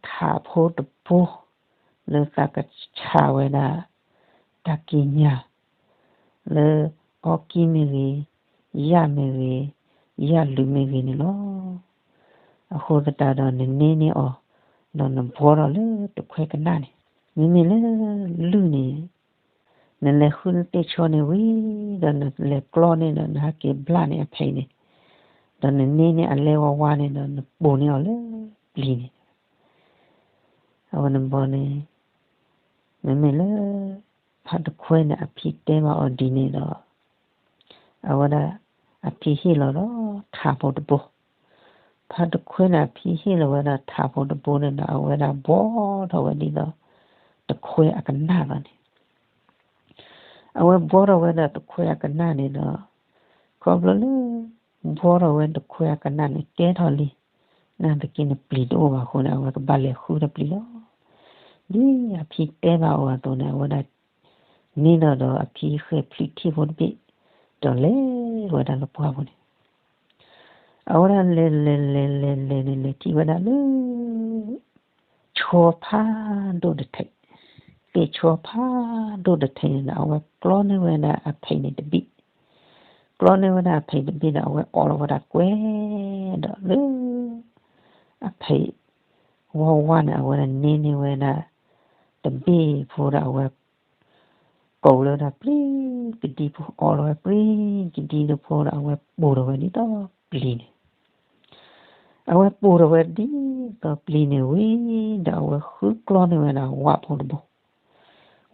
ထးဖိတဘိ လၢသးကဆးဝဲဒၣ် တၢ်ကံးညာ် လၢအီကံမ့ၢ်ဂ့ၤ, ယၣ်မ့ၢ်ဂ့ၤ, ယၣ်လုာ်မ့ၢ်ဂ့ၤန့ၣ်လီၤ. အဃိသတးဒီးနန့ၢ်န့ၢ်အီၤ, ဒီးနဘှီထီၣ်လၢတခွဲကနၣ်န့ၣ်, မ့မ့ၢ်လၢလုၢ်န့ၣ် နလဲၤဃုနသ့ၣ်ဆီန့ၣ်ဝံၤဒီး နလဲၤကျီန့ၢ်ဒီး နဟဲက့ၤဘျၣ်န့ၢ်အဖံးန့ၣ်, ဒီးနန့ၢ်န့ၢ်အလဲဝါဝါန့ၣ်ဒီး နပိာ်န့ၢ်အီၤလၢပျံၤန့ၣ်. အဝဲန့ၣ်ဘီန့ၣ် မ့မ့ၢ်လၢ ဖါတခွဲန့ၣ် အဖံတဲဘၣ်အီၤဒ်န့ၣ်ဒီး အဝဲဒၣ် အဖံဟ့ၣ်လီၤဒီးထးဖိတဘိ. ဖါတခွဲန့ၣ် အဖံဟ့ၣ်လီၤဝဲဒၣ်ထးဖိတဘိန့ၣ်ဒီး အဝဲဒၣ်ဘှီထီၣ်ဝဲဒ်သိး တခွဲအကနၣ်လီၤန့ၣ်. အဝဲဘှီထီၣ်ဝဲဒၣ်တခွဲအကနၣ်န့ၣ်ဒီး ခီဖျိလၢ ဘှီထီၣ်ဝဲတခွဲအကနၣ်န့ၣ် ကဲထီၣ်လံ, နာ်သက့န့ၣ်ပျံၤတအိၣ်ဘၣ်အဃိန့ၣ် အဝဲကဘၣ်လဲၤဃုဒီးပျံၤလီၤ. ဒ်အဖံတဲဘၣ်အီၤအသိးန့ၣ် အဝဲဒၣ် န့ၢ်ဒီးဒီးအဖံဃဲၢ်ဖျုးထံၣ်ဖိတဘ့ၣ်, ဒီးလဲၤဝဲဒၣ်လၢပှၢ်ပူၤန့ၣ် အဝဲဒၣ်လဲၤလဲၤလဲၤလဲၤလဲၤန့ၣ် လဲၤထံၣ်ဝဲဒၣ်လၢ ဆီဖးဒိၣ်တထံး, သ့ၣ်ဆီဖးဒိၣ်တထံးန့ၣ်ဒီး အဝဲကျီန့ၢ်ဝဲဒၣ်အဖံးန့ၣ်တဘ့ၣ်, ကျီန့ၢ်ဝဲဒၣ်အဖံးတဘ့ၣ်ဒီး အဝဲအီၣ်လီၤဝဲဒၣ်ကွဲးဒီးလၢ အဖံး ဝါဝါန့ၣ် အဝဲဒၣ်န့ၢ်န့ၢ်ဝဲဒၣ် တဘ့ၣ်ဖိဒီး အဝဲ ကိးလၢဝဲဒၣ်ပြံကဒံဖိ, အီၣ်လီၤဝဲပြံကဒံဖိဒီး အဝဲပိာ်ထီၣ်ဝဲဒ်သိးပျံၤန့ၣ်, အဝဲပိာ်ထီၣ်ဝဲဒ်သိးပျံၤန့ၣ်ဝံၤဒီး အဝဲဃုကျီန့ၢ်ဝဲဒၣ်ဝၣ်ဖိတဘိ,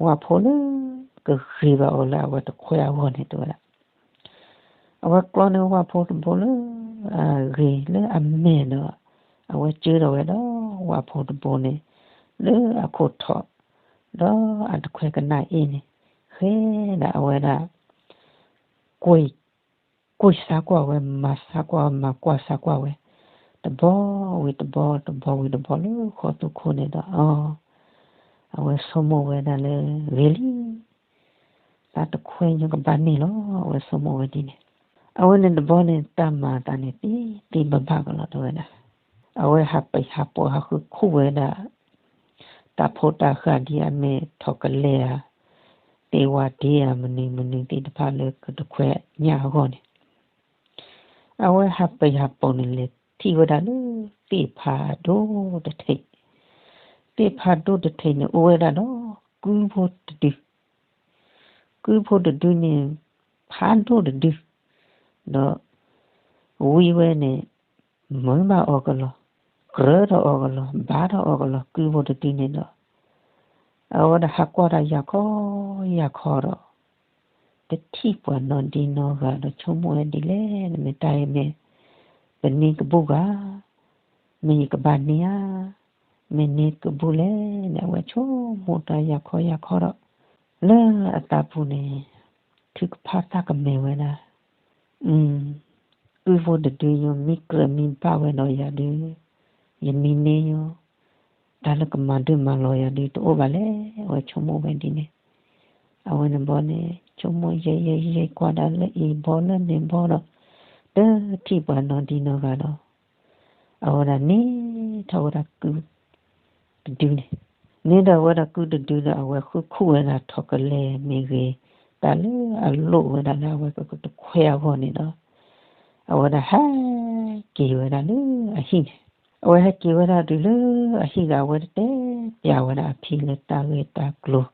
ဝၣ်ဖိလၢ ကဂ့ၤဘၣ်အီၤလၢအဝဲတခွဲအဂီၢ်န့ၣ် တဲဝဲဒၣ် အဝဲကျီန့ၢ်ဝၣ်ဖိတဘိလၢ အဂ့ၤလၢအမဲာ်ဒီး အဝဲစၢထီၣ်ဝဲဒီးဝၣ်ဖိတဘိန့ၣ် လၢအခိၣ်ထီၣ် ဒီးအတခွဲကနၣ်အ့ၣ်န့ၣ် ဃဲဒၣ်အဝဲဒၣ် ကွံာ်, ကွံာ်စါကွၢ်ဝဲ, မၤစါကွၢ်ဝဲ, မၤကွၢ်စါကွၢ်ဝဲ, တဘီဝံၤတဘီ တဘီဝံၤတဘီလၢဃီၣ်သူခိၣ်န့ၣ်ဒီး အဝဲဆိကမိၣ်ဝဲဒၣ်လၢ ဂ့ၤလံ, သးတခွဲညီကဘၣ်န့ၢ်လီၤ, အဝဲဆိကမိၣ်ဝဲဒ်န့ၣ်. အဝဲန့ၣ်တဘီန့ၣ် တၢ်မၤအသးန့ၣ် သ့သ့ဘၣ်ဘၣ်ကလီၤ တဲဝဲဒၣ်. အဝဲဟးပၢၢ်ဟးပိာ် ဟးဃုခူၣ်ဝဲဒၣ် တၢ်ဖိတၢ်ဃၢ်ဒ်အမ့ၢ်ထီၣ်ကလဲဧါ, သ့ၣ်ဝါဒ့ဧါ, မနုၤမနုၤသ့ၣ်တဖၣ်လၢကတခွဲညၣ်အဂီၢ်န့ၣ် အဝဲဟးပၢၢ်ဟးပိာ်န့ၣ် လဲၤထံၣ်ဝဲဒၣ်လၢ သ့ၣ်ဖးဒိၣ်တထံး, သ့ၣ်ဖးဒိၣ်တထံးန့ၣ် အိၣ်ဝဲဒၣ်ဒီး ကုဖိတဒု, ကုဖိတဒုန့ၣ် ဖးဒိၣ်တဒု, ဒီး ဝံဝဲန့ၣ် မၢဘၣ်အီၤကလီၤ, ကြၢးဒီးအီၤကလီၤ, ဘါထီၣ်အီၤကလီၤ ကုဖိတဒုန့ၣ်ဒီး အဝဲဒၣ်ဟးကွၢ်တၢ်ယၤခီယၤခီဒီး တထံၣ်ပှၤနီတဂၤနီတဂၤဒီး ဆိကမိၣ်ဝဲဒ်လဲၣ်န့ၣ် မ့ၢ်တၢ်အံၤမ့ၢ် ပန့ၢ်ကဘူၣ်ဂၤ, မ့ၢ်ယကဘၣ်န့ၢ်ဧါ, မ့ၢ်န့ၢ်ကဘူၣ်လဲၣ်န့ၣ် အဝဲဆိကမိၣ်တၢ်ယၤခီယၤခီဒီး လၢအသးပူၤန့ၣ် ထုကဖၣ်သးကမဲာ်ဝဲဒၣ် အ ကုဖိတဒုယိ မ့ၢ်ကြၢးမ့ၢ်ဘၣ်ဝဲဒီးယၤဒုး ယမ့ၢ်န့ၢ်ယိ တၢ်လၢကမၤဒုးမၤလီၤယၤဒုး တအိၣ်ဘၣ်လဲၣ်, အဝဲဆိကမိၣ်ဝဲဒ်န့ၣ်. အဝဲန့ၣ်ဘီန့ၣ် ဆိကမိၣ်ယဲၢ်ယဲၢ်ယဲၢ် ကွၢ်ဒၣ်လၢအံၤဘီလၢန့ၣ်ဘီဒီး တထံၣ်ပှၤနီတဂၤနီတဂၤဒီး အဝဲဒၣ်န့ၢ်ထီၣ်ဝဲဒၣ်ကု တဒုန့ၣ်, န့ၢ်ဒီးဝဲဒၣ်ကုတဒုဒီး အဝဲဃုခူၣ်ဝဲဒၣ်ထီၣ်ကလဲမ့ၢ်ဂ့ၤ, တၢ်လၢအလိၣ်ဝဲဒၣ်လၢအဝဲကတခွဲအဂီၢ်န့ၣ်ဒီး အဝဲဒၣ်ဟဲက့ၤဝဲဒၣ်လၢအဟံၣ်န့ၣ်, အဝဲဟဲက့ၤဝဲဒၣ်တုၤလၢအဟံၣ်ဒီး အဝဲတတဲပျးဝဲဒၣ်အဖံလၢတၢ်ဂ့ၢ်တၢ်ကျိၤ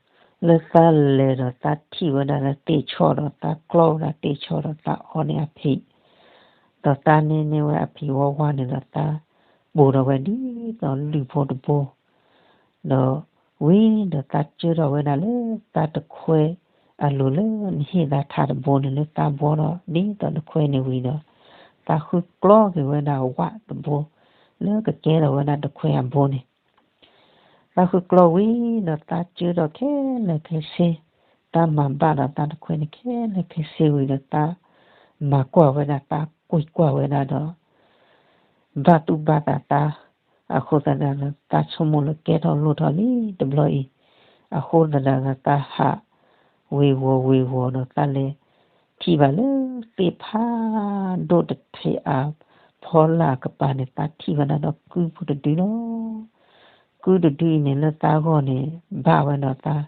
လၢသးလဲၤဒီးသးထံၣ်ဝဲဒၣ်လၢသ့ၣ်ဆီဒီးသးကျီဝဲဒၣ်သ့ၣ်ဆီဒီးသးအီၣ်န့ၢ်အဖံ ဒီးသးန့ၢ်န့ၢ်ဝဲအဖံဝီဝါန့ၣ်ဒီး သးပိာ်ထီၣ်ဝဲဒ်သိးလုၢ်ဖိတဘိ, ဒီးဝံၤဒီးသးစၢထီၣ်ဝဲဒၣ်လၢသးတခွဲအလိၤလၢ နဟ့ၣ်သးထးတဘိန့ၣ် လၢသးဘှီထီၣ်ဒ်သိးတခွဲန့ၣ်ဝံၤဒီး သးဃုကျီက့ၤဝဲဒၣ်ဝၣ်တဘိ လၢကကဲထီၣ်ဝဲဒၣ်တခွဲအဘိန့ၣ် သးဃုကျီဝံၤဒီးသးစၢထီၣ်ခဲလၢာ်ခဲဆ့, သးမၤဘၣ်ဒီးသးတခွဲန့ၣ်ခဲလၢာ်ခဲဆ့ဝံၤဒီး သးမၤကွၢ်ဝဲဒၣ် သးကွံာ်ကွၢ်ဝဲဒၣ်ဒီး ဘၣ်သူၣ်ဘၣ်သးသး, အဃိသတးဒီး သးဆိကမိၣ်လၢကဲထီၣ်လိၣ်ထီၣ်လံတဘျီအံၤ, အဃိသတးဒီး သးဟးဝ့ၤဝီၤဝ့ၤဝီၤဒီး သးလဲၤထံၣ်ဘၣ်လၢသ့ၣ်ဖးဒိၣ်တထံးအဖီလာ်အကပၤန့ၣ် သးထံၣ်ဘၣ်ဒၣ်ဒီးကုဖိတဒုလီၤ. ကုတဒုအံၤန့ၣ် လၢသးဂီၢ်န့ၣ် ဘၣ်ဝဲဒီးသး,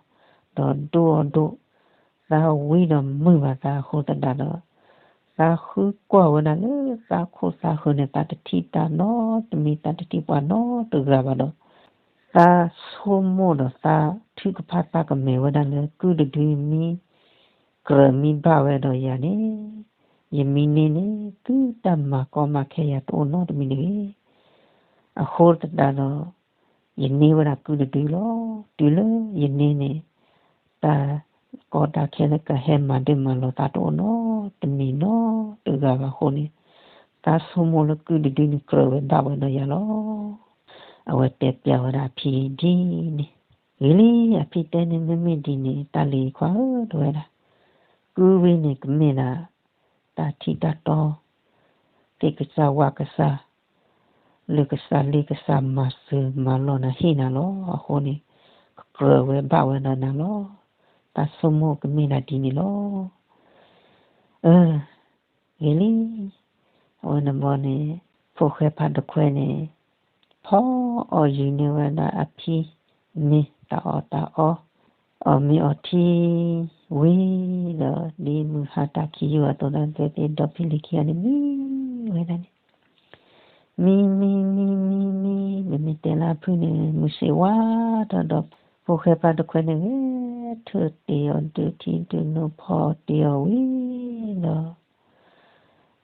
ဒီးဒိၣ်အီၤဒိၣ်, သးဝံဒီးမုာ်ဘၣ်သးအဃိသတးဒီး သးဃုကွၢ်ဝဲဒၣ်လၢသးခိၣ်သးဃၢၤန့ၣ် သးတထံၣ်တၢ်နီတမံၤ သးတထံၣ်ပှၤနီတဂၤဘၣ်ဒီး သးဆိကမိၣ်ဒီးသးထုကဖၣ်သးကမဲာ်ဝဲဒၣ်လၢ ကုတဒုမ့ၢ် ကြၢးမ့ၢ်ဘၣ်ဝဲဒီးယၤန့ၣ် ယမ့ၢ်န့ၢ်န့ၣ် သုတၢ်မၤကီမၤခဲယၤတအိၣ်နီတမံၤတဂ့ၤ. အဃိသတးဒီး ယန့ၢ်ဝဲဒၣ်ကုတဒုလီၤ. တုၤလၢယန့ၢ်န့ၣ် တၢ်ကီတၢ်ခဲလၢကဟဲမၤဒၢမၤလီၤသးတအိၣ်နီတမံၤနီတဂၤဘၣ်အဃိန့ၣ် သးဆိကမိၣ်လၢကုတဒုန့ၣ် ကြၢးဝဲဘၣ်ဝဲဒီးယၤလီၤ. အဝဲတဲပျးဝဲဒၣ်အဖံဒ်န့ၣ်, ဂ့ၤလံ အဖံတဲန့ၣ် မ့မ့ၢ်ဒ်န့ၣ် တၢ်လံၤခွါဧၢ တဲဝဲဒၣ်, ကုဝံန့ၣ်ကမ့ၢ်ဒၣ် တၢ်ထံၣ်တၢ်တီ သ့ၣ်ကစၢ်ဝၣ်ကစၢ် လၢကစၢ်လ့ကစၢ်မၤစၢၤမၤလီၤနၤဟ့ၣ်နၤလီၤ. အဃိန့ၣ် ကကြၢးဝဲဘၣ်ဝဲဒီးနၤလီၤ. တၢ်ဆိကမိၣ်ကမ့ၢ်ဒၣ်ဒ်န့ၣ်လီၤ. အ ဂ့ၤလံ. အဝဲန့ၣ်ဘီန့ၣ် ဖိၣ်ဃဲဖးတခွဲန့ၣ် ဖီအီၣ်ယုာ်န့ၢ်ဝဲဒၣ်အဖံန့ၣ် တၢ်အီၣ်တၢ်အီ အီၣ်မ့ၤအီထံဝံၤဒီး ဒ်မုၢ်ဟါတၢ်ခံယုၢ်အသိး တၢ်သ့ၣ်ဒီဖံလံၤခံဂၤန့ၣ် မံဝဲဒၣ်န့ၣ် မံမံမံမံမံ မ့မ့ၢ်တဲလၢအဖုၣ်န့ၣ် မုၢ်ဆ့ၣ်ဝါထီၣ်ဒီး ဖိၣ်ဃဲဖးတခွဲန့ၣ် ဂဲၤထၢၣ်တ့ၢ်အီၤ ဒုးထံဒုးနိဖီတ့ၢ်အီၤဝံၤဒီး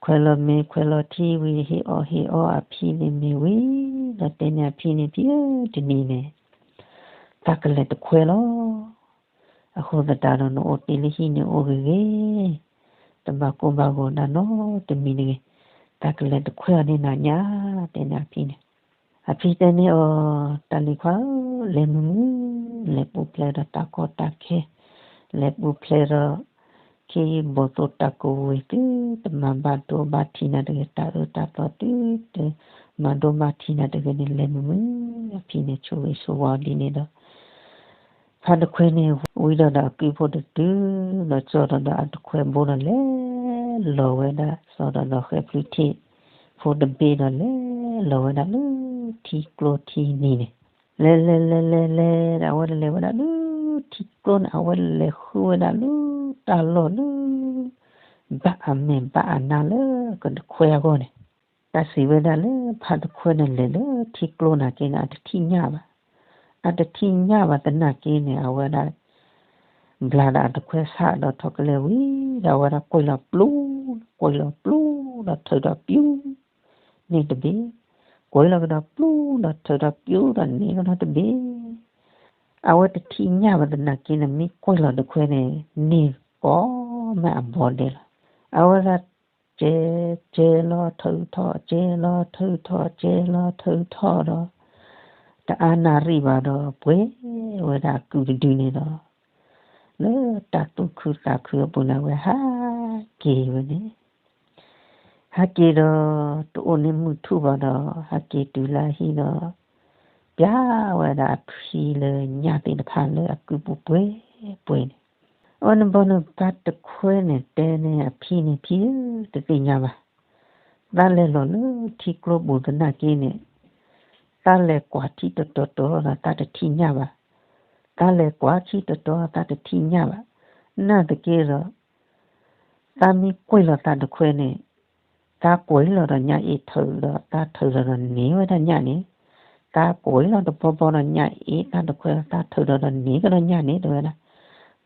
ခွဲးလီၤမ့ၤခွဲးလီၤထံဝံၤ ဟ့ၣ်အီၣ်ဟ့ၣ်အီအဖံန့ၣ်မ့ၤဝံၤဒီး တဲန့ၢ်အဖံန့ၣ် ဖံဧၢ တနံၤန့ၣ် တၢ်ကလဲၤတခွဲလီၤ. အဃိသတးဒီး နအိၣ်တ့ၢ်လၢဟံၣ်န့ၣ်အိၣ်ဂ့ၤဂ့ၤ, တဘၣ်ကိၢ်ဘၣ်ဂီၤနၤနီတမံၤတဂ့ၤ, တၢ်ကလဲၤတခွဲအီၤန့ၣ်နၤညါ, တဲန့ၢ်အဖံန့ၣ်. အဖံတဲန့ၢ်အီၤ တၢ်လံၤခွါဧၢ, လဲၤမုာ်မုာ်, လဲၤပူၤဖျဲးဒီးတၢ်ကီတၢ်ခဲ, လဲၤပူၤဖျဲးဒီး ခ့ယုၢ်ဘိၣ်သိၣ်တၢ်ကဝ့ၤ သုတမၤဘၣ်ဒိဘၣ်ထံးနၤတဂ့ၤ, တၢ်အၢတၢ်သီသုတ မၤဒိမၤထံနၤတဂ့ၤန့ၣ် လဲၤမုာ်မုာ်, အဖံန့ၣ်ဆိၣ်ဂ့ၤဆိၣ်ဝါအီၤဒ်န့ၣ်ဒီး ဖါတခွဲန့ၣ် ဝံဒီးဒီးအကုၢ်ဖိတဒု, ဒီးစိာ်ဒီးဒီးအတခွဲဘိဒီး လဲၤလီၤဝဲဒၣ် စိာ်ဒီးဒီးဃဲဖျုထံၣ်ဖိတဘ့ၣ်ဒီး လဲၤလီၤဝဲဒၣ်လၢထံကျိထံနံၤန့ၣ်, လဲၤလဲၤလဲၤလဲၤလဲၤဒီး အဝဲလဲၤဝဲဒၣ်လၢထံကျိန့ၣ်, အဝဲလဲၤဃုဝဲဒၣ်လၢတၢ်လီၢ်လၢ ဘၣ်အမဲာ်ဘၣ်အနါလၢကတခွဲအဂီၢ်န့ၣ်, တၢ်စံးဝဲဒၣ်လၢဖါတခွဲန့ၣ် လဲၤလၢထံကျိနာ်က့န့ၣ် အတထံၣ်ညၣ်ဘၣ်. အတထံၣ်ညၣ်ဘၣ်သနာ်က့န့ၣ် အဝဲဒၣ် ဘျါဒီးအတခွဲဆၣ်ဒီးထီၣ်ကလဲၢ်ဝံၤဒီး အဝဲဒၣ်ကွံာ်လီၤပျူၤ, ကွံာ်လီၤပျူၤဒီးထုးဒီးပျူၤန့ၢ်တဘ့ၣ်, ကွံာ်လီၤကဒီးပျူၤဒီးထုးဒီးပျူၤဒီးန့ၢ်ကဒီးတဘ့ၣ်, အဝဲတထံၣ်ညၣ်ဘၣ်သနာ်က့န့ၣ် မ့ၢ်ကွံာ်လီၤတခွဲန့ၣ် န့ၢ်ကိးမးအဘီဒဲးလီၤ. အဝဲဒၣ် ကဲ, ကဲလီၤထုးထီၣ်, ကဲလီၤထုးထီၣ်, ကဲလီၤထုးထီၣ်ဒီး တအါနၣ်ရံၣ်ဘၣ်ဒီး ပှဲၤဝဲဒၣ်အကုၢ်တဒုန့ၣ်ဒီး လၢတၢ်သူၣ်ခုသးခုအပူၤန့ၣ် အဝဲဟးက့ၤဝဲန့ၣ်, ဟးက့ၤဒီး တအိၣ်န့ၢ်မုၢ်ထူၣ်ဘၣ်ဒီး ဟးက့ၤတုၤလၢအဟံၣ်ဒီး ပျါဝဲဒၣ်အဖံလၢညၣ်သ့ၣ်တဖၣ်လၢအကုၢ်ပူၤပှဲၤပှဲၤန့ၣ်, အဝဲန့ၣ်ဘီန့ၣ် ဖါတခွဲန့ၣ်တဲန့ၢ်အဖံန့ၣ် ဖံဧၢ, တသ့ၣ်ညါဘၣ်, သးလဲၤလီၤလၢထံကျိပူၤသနာ်က့န့ၣ် သးလဲၤကွၢ်ထံတတီၤတီၤဒီး သးတထံၣ်ညၣ်ဘၣ်, သးလဲၤကွၢ်ထံတတီၤ သးတထံၣ်ညၣ်ဘၣ်, နာ်သက့ဒီး သးမ့ၢ်ကွံာ်လီၤသးတခွဲန့ၣ် သးကွံာ်လီၤဒီးညၣ်အ့ၣ်ထုးဒီး သးထုးဒီးဒီးန့ၢ်ဝဲဒၣ်ညၣ်န့ၣ်, သးကွံာ်လီၤတဘီဘီဒီးညၣ်အ့ၣ်သးတခွဲ သးထုးဒီးဒီးန့ၢ်ကဒီးညၣ်န့ၣ် တဲဝဲဒၣ်,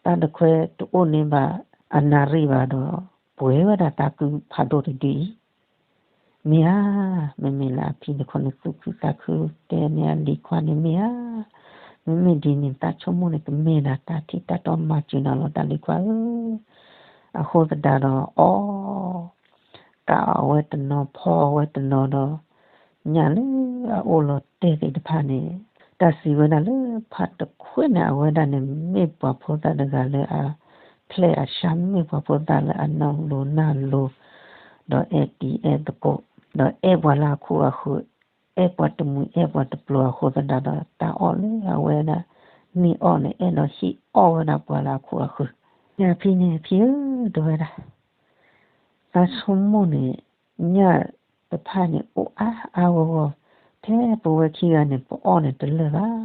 သးတခွဲတအိၣ်န့ၢ်ဘၣ်အနၣ်ရံၣ်ဘၣ်ဒီး ပှဲၤဝဲဒၣ်သးကုၢ်ဖးဒိၣ်တဒုအံၤ မ့ၢ်ဧါ, မ့မ့ၢ်လၢအဖံတခီန့ၣ် သူၣ်ခုသးခုတဲန့ၢ်အလံၤခွါန့ၣ် မ့ၢ်ဧါ, မ့မ့ၢ်ဒ်န့ၣ် သးဆိကမိၣ်န့ၣ် ကမ့ၢ်ဒၣ်တၢ်ထံၣ်တၢ်တီမၤစၢၤနၤလီၤ တၢ်လံၤခွါဧၢ, အဃိသတးဒီး အီ ကးအီၤဝဲတနီၤ ဖီအီၤဝဲတနီၤဒီး ညၣ်လၢအအိၣ်လီၤတဲာ်သ့ၣ်တဖၣ်န့ၣ် တၢ်စံးဝဲဒၣ်လၢဖါတခွဲန့ၣ် အဝဲဒၣ်န့ၣ် မ့ၢ်ပှၤဖိသၣ်တဂၤလၢအဖျဲၣ်အဆါ မ့ၢ်ပှၤဖိသၣ်လၢအနီၢ်လိၤနၢ်လိၤ ဒီးအဲၣ်တံၤအဲၣ်သကိး ဒီးအဲၣ်ပှၤလၢအခိၣ်အဃၢၤ အဲၣ်ပှၤတမှံၤအဲၣ်ပှၤတပျီၤအဃိသတးဒီး တၢ်အီၣ်လၢအဝဲဒၣ် န့ၢ်အီၣ်န့ၣ် အဲၣ်ဒိးဟ့ၣ်အီၣ်ဝဲဒၣ်ပှၤလၢအခိၣ်အဃၢၤ, ညၣ်ဖံန့ၣ် ဖံဧၢ တဲဝဲဒၣ် သးဆိကမိၣ်န့ၣ် ညၣ်တဖၣ်န့ၣ် အိၣ်အါအါဂီၢ်ဂီၢ်, ဖဲပဝဲခံဂၤန့ၣ် ပအီၣ်န့ၣ်တလၢာ်ဘၣ်,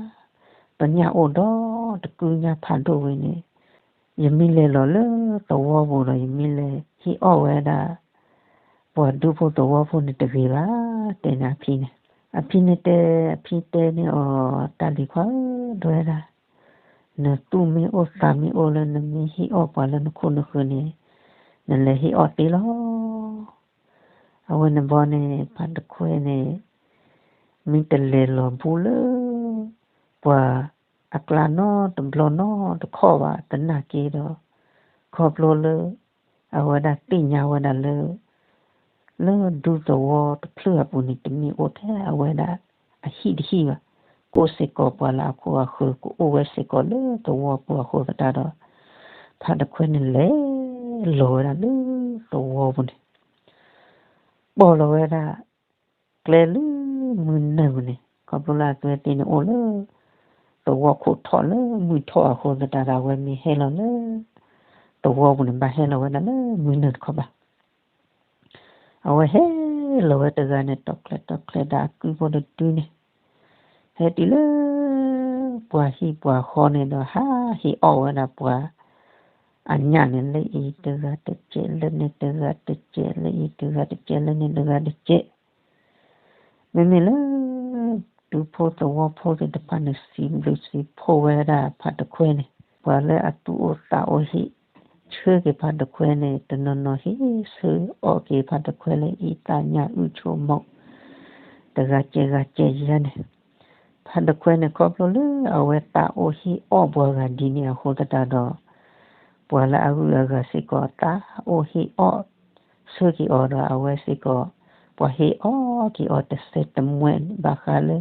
ပညၣ်အိၣ်ဒီးတကုၢ်ညၣ်ဖးဒိၣ်ဝဲန့ၣ်, ယမ့ၢ်လဲၤလီၤလၢသဝီပူၤဒီး ယမ့ၢ်လဲၤဟ့ၣ်အီၣ်ဝဲဒၣ် ပှၤဒူဖိသဝီဖိန့ၣ်တဂ့ၤဘၣ်, တဲန့ၣ်အဖံန့ၣ်, အဖံန့ၣ်တဲ, အဖံတဲန့ၢ်အီၤ တၢ်လံၤခွါဧၢ တဲဝဲဒၣ် နသူၣ်မ့ၢ်အိၣ်သးမ့ၢ်အိၣ်လၢနမ့ၢ်ဟ့ၣ်အီၣ်ပှၤလၢနခိၣ်နဃၢၤန့ၣ် နလဲၤဟ့ၣ်အီၣ်သ့လီၤ. အဝဲန့ၣ်ဘီန့ၣ် ဖါတခွဲန့ၣ် မ့ၢ်တလဲၤလီၤဘူးလၢ ပှၤအကျါနီတဘျီနီတခီၣ်ဘၣ်သနာ်က့ဒီး ခီဖျိလၢ အဝဲဒၣ်သ့ၣ်ညါဝဲဒၣ်လၢ လၢဒူသဝီတဖျၢၣ်အပူၤန့ၣ် တမ့ၢ်အိၣ်ထဲအဝဲဒၣ်အဟံၣ်တဟံၣ်ဘၣ်, ကအိၣ်စ့ၢ်ကီးပှၤလၢအခိၣ်အဃၢၤ ကအိၣ်ဝဲစ့ၢ်ကီးလၢသဝီပူၤအဃိသတးဒီး ဖါတခွဲန့ၣ်လဲၤလီၤဝဲဒၣ်လၢသဝီပူၤန့ၣ် ပိာ်လီၤဝဲဒၣ် ကျဲလၢမုၢ်နၤပူၤန့ၣ် ခီဖျိလၢအကျဲသ့ၣ်န့ၣ်အိၣ်လၢ သဝီခိၣ်ထီၣ်လၢမုၢ်ထီၣ်အဃိသတးဒီး အဝဲမ့ၢ်ဟဲလီၤလၢ သဝီပူၤန့ၣ် ဘၣ်ဟဲလီၤဝဲဒၣ်လၢမုၢ်နၤတခီဘၣ်. အဝဲဟဲလီၤဝဲတဂၤန့ၣ် တီၢ်ချဲးတီၢ်ချဲးဒီးအကုၢ်ဖိတဒုန့ၣ် ဟဲတုၤလၢ ပှၤဟံၣ်ပှၤဃီန့ၣ်ဒီး ဟးဟ့ၣ်အီၣ်ဝဲဒၣ်ပှၤ အညၣ်န့ၣ် လၢအံၤတဂၤတကဲး လၢန့ၣ်တဂၤတကဲး လၢအံၤတဂၤတကဲး လၢန့ၣ်တဂၤတကဲး မ့မ့ၢ်လၢ ဒူဖိသဝီဖိသ့ၣ်တဖၣ်န့ၣ် စံးဘျုးစံးဖှိၣ်ဝဲဒၣ်ဖါတခွဲန့ၣ် ပှၤလၢအသူၣ်အိၣ်သးအိၣ်ဟ့ၣ်ဆၢက့ၤဖါတခွဲန့ၣ် တနီၤနီၤဟ့ၣ်ဆၢအီၣ်က့ၤဖါတခွဲလၢအံသၣ်ညၣ်အုၣ်ဆိမိၣ် တဂၤကဲးဂၤကဲးယဲန့ၣ် ဖါတခွဲန့ၣ် ခီဖျိလၢအဝဲသးအိၣ်ဟ့ၣ်အီၣ်ပှၤဂၤဒ်န့ၣ်အဃိသတးဒီး ပှၤလၢအဂုၤအဂၤစ့ၢ်ကီး သးအိၣ်ဟ့ၣ်အီၣ်ဆၢက့ၤအီၤဒီး အဝဲစ့ၢ်ကီး ပှၤဟ့ၣ်အီၣ်က့ၤအီၤတစဲးတမှဲး ဘၣ်ဃးလၢ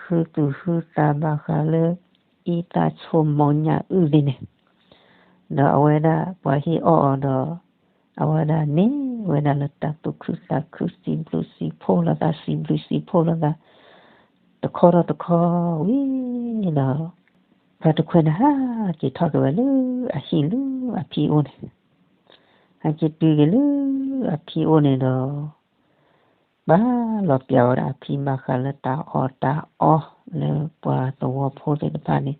ဃုသူၣ်ဃုသး ဘၣ်ဃးလၢ အံသၣ်ဆိမိၣ်ညၣ်အုၣ်သ့ၣ်န့ၣ် ဒီးအဝဲဒၣ်ပှၤဟ့ၣ်အီၣ်အီၤဒီး အဝဲဒၣ်န့ၣ် ဝဲဒၣ်လၢတၢ်သူၣ်ခုသးခု စံးဘျုးစံးဖှိၣ်လိာ်သး စံးဘျုးစံးဖှိၣ်လိာ်သး တခီဒီးတခီဝံၤဒီး ဖါတခွဲန့ၣ်ဟးက့ၤထီၣ်က့ၤဝဲလၢအဟံၣ်လၢအဖံအိၣ်န့ၣ်, ဟဲက့ၤတုၤက့ၤလၢအဖံအိၣ်န့ၣ်ဒီး ဘၣ်လီၤပျံၤဝဲဒၣ်အဖံဘၣ်ဃးလၢတၢ်အီၣ်တၢ်အီလၢပှၤသဝီဖိသ့ၣ်တဖၣ်န့ၣ်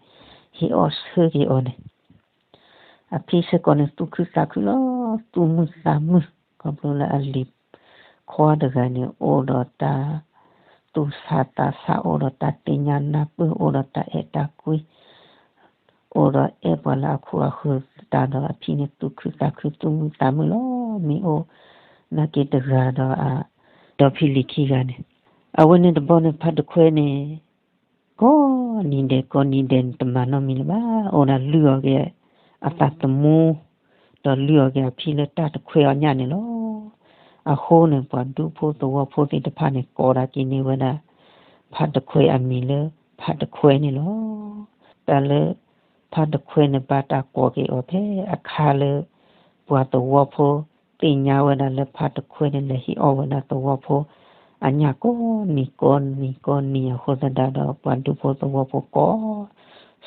ဟ့ၣ်အီၣ်ဆၢက့ၤအီၤန့ၣ်, အဖံစ့ၢ်ကီးန့ၣ် သူၣ်ခုသးခုလီၤ သူၣ်မုာ်သးမုာ် ခီဖျိလၢအလံၤခွါတဂၤန့ၣ် အိၣ်ဒီးတၢ်သူၣ်ဆးသးဆး အိၣ်ဒီးတၢ်သ့ၣ်ညါနၢ်ပၢၢ် အိၣ်ဒီးတၢ်အဲၣ်တၢ်ကွံ အိၣ်ဒီးအဲၣ်ပှၤလၢအခိၣ်အဃၢၤသတးဒီး အဖံန့ၣ်သူၣ်ခုသးခု သူၣ်မုာ်သးမုာ်လီၤ. မ့ၢ်အိၣ်နာ်က့တဂၤဒီးအ ဒီဖံလံၤခံဂၤန့ၣ်, အဝဲန့ၣ်တဘျီန့ၣ် ဖါတခွဲန့ၣ် ကိးနံၤဒဲးကိးနံၤဒဲးန့ၣ် တမၤနီတမံၤလၢၤဘၣ်. အိၣ်ဒၣ်လုၢ်အီၣ်က့ၤအသးသမူ ဒီးလုၢ်အီၣ်က့ၤအဖံလၢတၢ်တခွဲအီၤညၣ်န့ၣ်လီၤ. အဃိန့ၣ် ပှၤဒူဖိသဝီဖိသ့ၣ်တဖၣ်န့ၣ် ကိးဒၣ်က့ၤန့ၢ်ဝဲဒၣ် ဖါတခွဲအမံၤလၢ ဖါတခွဲန့ၣ်လီၤ. တၢ်လၢ ဖါတခွဲန့ၣ် ဘၣ်တၢ်ကိးက့ၤအီၤဖဲအခါလၢ ပှၤသဝီဖိသ့ၣ်ညါဝဲဒၣ်လၢဖါတခွဲန့ၣ် လဲၤဟ့ၣ်အီၣ်ဝဲဒၣ်သဝီဖိအညၣ်ကိးနံၤကိးနံၤအဃိသတးဒီး ပှၤဒူဖိသဝီဖိကိး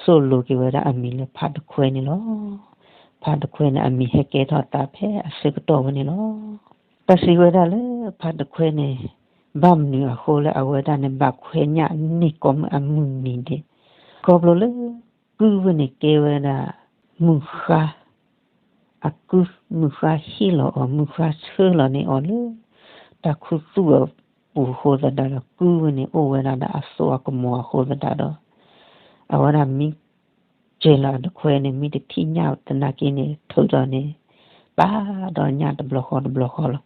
ဆိၣ်လိာ်က့ၤဝဲဒၣ်အမံၤလၢဖါတခွဲန့ၣ်လီၤ. ဖါတခွဲန့ၣ် အမံၤဟဲကဲထီၣ်သးဖဲအဆၢကတီၢ်ဝဲန့ၣ်လီၤ. တၢ်စံးဝဲဒၣ်လၢဖါတခွဲန့ၣ် ဘၣ်မနုၤအဃိလၢအဝဲဒၣ်န့ၣ် ဘၣ်ခွဲညၣ်န့ၢ်ကိးမုၢ်အမုၢ်နံၤဒဲး, ခီဖျိလၢ ကုၢ်ဝဲန့ၣ်ကဲဝဲဒၣ် မုၢ်ဃါ အကုၢ်, မုၢ်ဃါဟ့ၣ်လီၤအီၤ မုၢ်ဃါဆှၢလီၤန့ၢ်အီၤလၢ တၢ်ခူသူၣ်အပူၤအဃိသတးဒီး ကုၢ်ဝဲန့ၣ် အိၣ်ဝဲဒၣ်ဒီးအစိအကမီၤအဃိသတးဒီး အဝဲဒၣ်မ့ၢ် စဲၤလီၤအတခွဲန့ၣ် မ့ၢ်တထံၣ်ညၣ်သနာ်က့န့ၣ် ထုးထီၣ်န့ၣ် ပာ်ဒီးညၣ်တဘျီဃီတဘျီဃီလီၤ.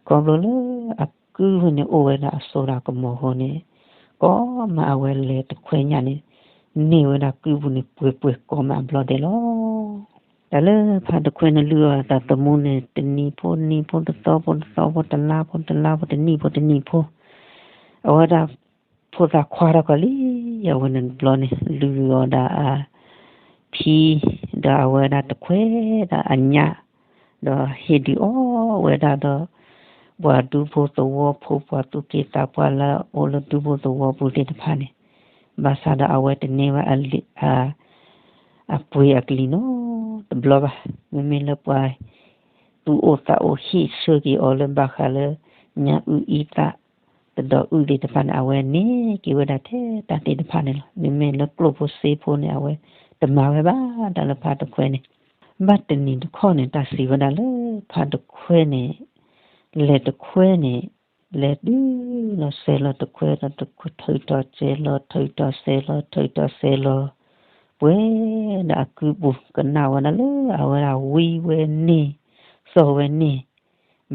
ခီဖျိလၢအကုၢ်ဝဲန့ၣ် အိၣ်ဝဲဒၣ်အစိဒီးအကမီၤအဃိန့ၣ် ကိးမးအဝဲလဲၤတခွဲညၣ်န့ၣ် န့ၢ်ဝဲဒၣ်ကုၢ်ပူၤန့ၣ် ပှဲၤပှဲၤကိးမးအဘျီဒဲးလီၤ. တၢ်လၢဖါတခွဲန့ၣ် လုၢ်အီၣ်အသးသမူန့ၣ် တနံၤဖိနံၤဖိ တသီဖိတသီဖိ တလါဖိတလါဖိ တနံၣ်ဖိတနံၣ်ဖိ အဝဲဒၣ် ဖိသၣ်ခွါထီၣ်ကီးလံ, အဝဲန့ၣ်တဘျီန့ၣ် လုၢ်အီၣ်ဒၣ်အဖံ ဒီးအဝဲဒၣ်တခွဲဒၣ်အညၣ်, ဒီးဟ့ၣ်ဒုးအီၣ်ဝဲဒၣ်ဒီး ပှၤဒူဖိသဝီဖိ ပှၤသူၣ်က့သးပှၢ်လၢအအိၣ်လၢဒူဖိသဝီပူၤသ့ၣ်တဖၣ်န့ၣ်, ဘၣ်ဆၣ်ဒီးအဝဲတန့ၢ်ဝဲအလံၤ အပှ့ၤအကလံၤနီတဘျီဘၣ်. မ့မ့ၢ်လၢပှၤ သူၣ်အိၣ်သးအိၣ်ဟ့ၣ်ဆၢက့ၤအီၤလၢဘၣ်ဃးလၢ ညၣ်အုၣ်အံသၣ် တဒီးအုၣ်သ့ၣ်တဖၣ်န့ၣ် အဝဲန့ၢ်က့ၤဝဲဒၣ်ထဲတၢ်သ့ၣ်တဖၣ်န့ၣ်လီၤ. မ့မ့ၢ်လၢကျိၣ်ဖိစ့ဖိန့ၣ် အဝဲတမၤဝဲဘၣ် တၢ်လၢဖါတခွဲန့ၣ်. ဘၣ်တနံၤတခီန့ၣ် တၢ်စံးဝဲဒၣ်လၢ ဖါတခွဲန့ၣ် လဲၤတခွဲန့ၣ် လဲၤတုၤလီၤစဲၤလီၤတခွဲဒီး ထုးထီၣ်စဲၤလီၤ ထုးထီၣ်စဲၤလီၤ ထုးထီၣ်စဲၤလီၤ ပှဲၤဒီးအကုၢ်ပူၤ ကနၣ်ဝဲဒၣ်လၢအဝဲဒၣ်ဝံဝဲန့ၢ် စီၣ်ဝဲန့ၢ်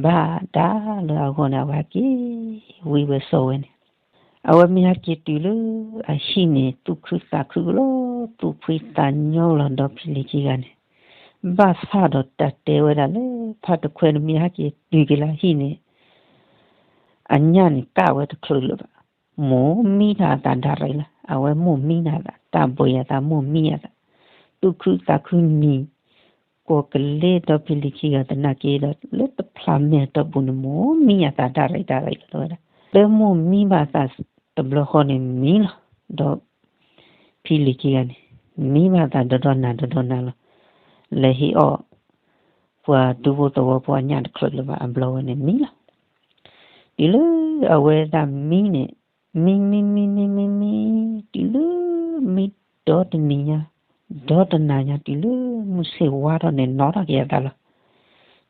ဘၣ်ဒါလၢအဂီၢ်န့ၣ် အဝဲဟဲက့ၤဝံဝဲစီၣ်ဝဲန့ၣ်, အဝဲမ့ၢ်ဟဲက့ၤတုၤလၢအဟံၣ်န့ၣ် သူၣ်ခုသးခုကလီၤ သူၣ်ဖှံသးညီလီၤ ဒီဖံလံၤခံဂၤန့ၣ်, ဘၣ်ဆၣ်ဒီးတၢ်တဲဝဲဒၣ်လၢ ဖါတခွဲန့ၣ်မ့ၢ်ဟဲက့ၤတုၤက့ၤလၢအဟံၣ်န့ၣ် အညၣ်န့ၣ်ကၣ်ဝဲတချုးလၢၤဘၣ်. မိၢ်မံထီၣ်အသးဒါရံးလီၤ. အဝဲမိၢ်မံထီၣ်အသး တၢ်ဘှံးအသးမိၢ်မံအသး, သူၣ်ခုသးခုနံၤ ကိးကလ့ဒီဖံလံၤခံဂၤသနာ်က့ဒီး လၢတဖျးမဲာ်တီၢ်ပူၤန့ၣ် မိၢ်မံအသးဒါရံးဒါရံးလီၤဝဲဒၣ်. လၢမိၢ်မံဘၣ်သးတဘျီဃီန့ၣ်မံလီၤ. ဒီးဖံလံၤခံဂၤန့ၣ် မံဘၣ်သးဒီဒီနၤဒီဒီနၤလီၤ. လဲၤဟ့ၣ်အီၣ် ပှၤဒူဖိသဝီဖိအညၣ်တချုးလၢၤဘၣ်အဘျီဝဲန့ၣ်မံလီၤ. တုၤလၢအဝဲဒၣ်မံန့ၣ် မံမံမံမံမံမံ တုၤလၢမံဒီတနံၤညါ ဒီတနၤညါ တုၤလၢမုၢ်ဆ့ၣ်ဝါထီၣ်န့ၣ် နီၣ်ထီၣ်က့ၤအသးလီၤ.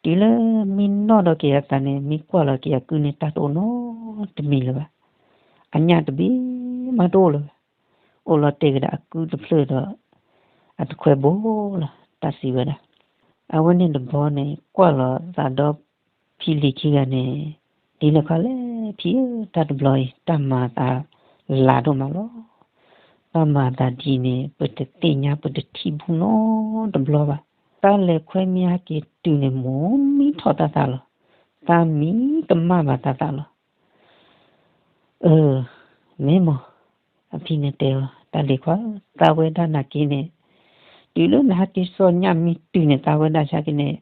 တုၤလၢမံနီၣ်ထီၣ်က့ၤအသးန့ၣ် မံကွၢ်လီၤက့ၤအကုၢ်န့ၣ် တၢ်တအိၣ်နီတမံၤလၢၤဘၣ်. အညၣ်တဘ့ၣ်မးတအိၣ်လၢၤဘၣ်. အိၣ်လီၤတဲာ်ကဒီးအကုၢ်တဖျၢၣ်ဒီး အတခွဲဘိလီၤ တၢ်စံးဝဲဒၣ်. အဝဲန့ၣ်တဘျီန့ၣ် ကွၢ်လီၤသးဒီး ဖံလံၤခံဂၤန့ၣ် ဒ်လဲၣ်ခီလဲၣ် ဖံဧၢ, တၢ်တဘျီအံၤ တၢ်မၤအသးလၤဒိၣ်မးလီၤ. တၢ်မၤအသးဒ်အံၤန့ၣ် ပတသ့ၣ်ညါ ပတထံၣ်ဘူးနီတဘျီဘၣ်. တၢ်လဲၤခွဲမ့ၢ်ဟဲက့ၤတုၤန့ၣ် မိၢ်မံထီၣ်တၢ်သးလီၤ. တၢ်မံကမၣ်ဘၣ်တၢ်သးလီၤ. အၢ မ့ၢ်မး, အဖံန့ၣ်တဲအီၤ တၢ်လံၤခွါ, သးဝဲဒၣ်နာ်က့န့ၣ် တုၤလၢနဟဲက့ၤစီၣ်ညၣ်မ့ၢ်တုၤန့ၣ် သးဝဲဒၣ်ဆါက့န့ၣ်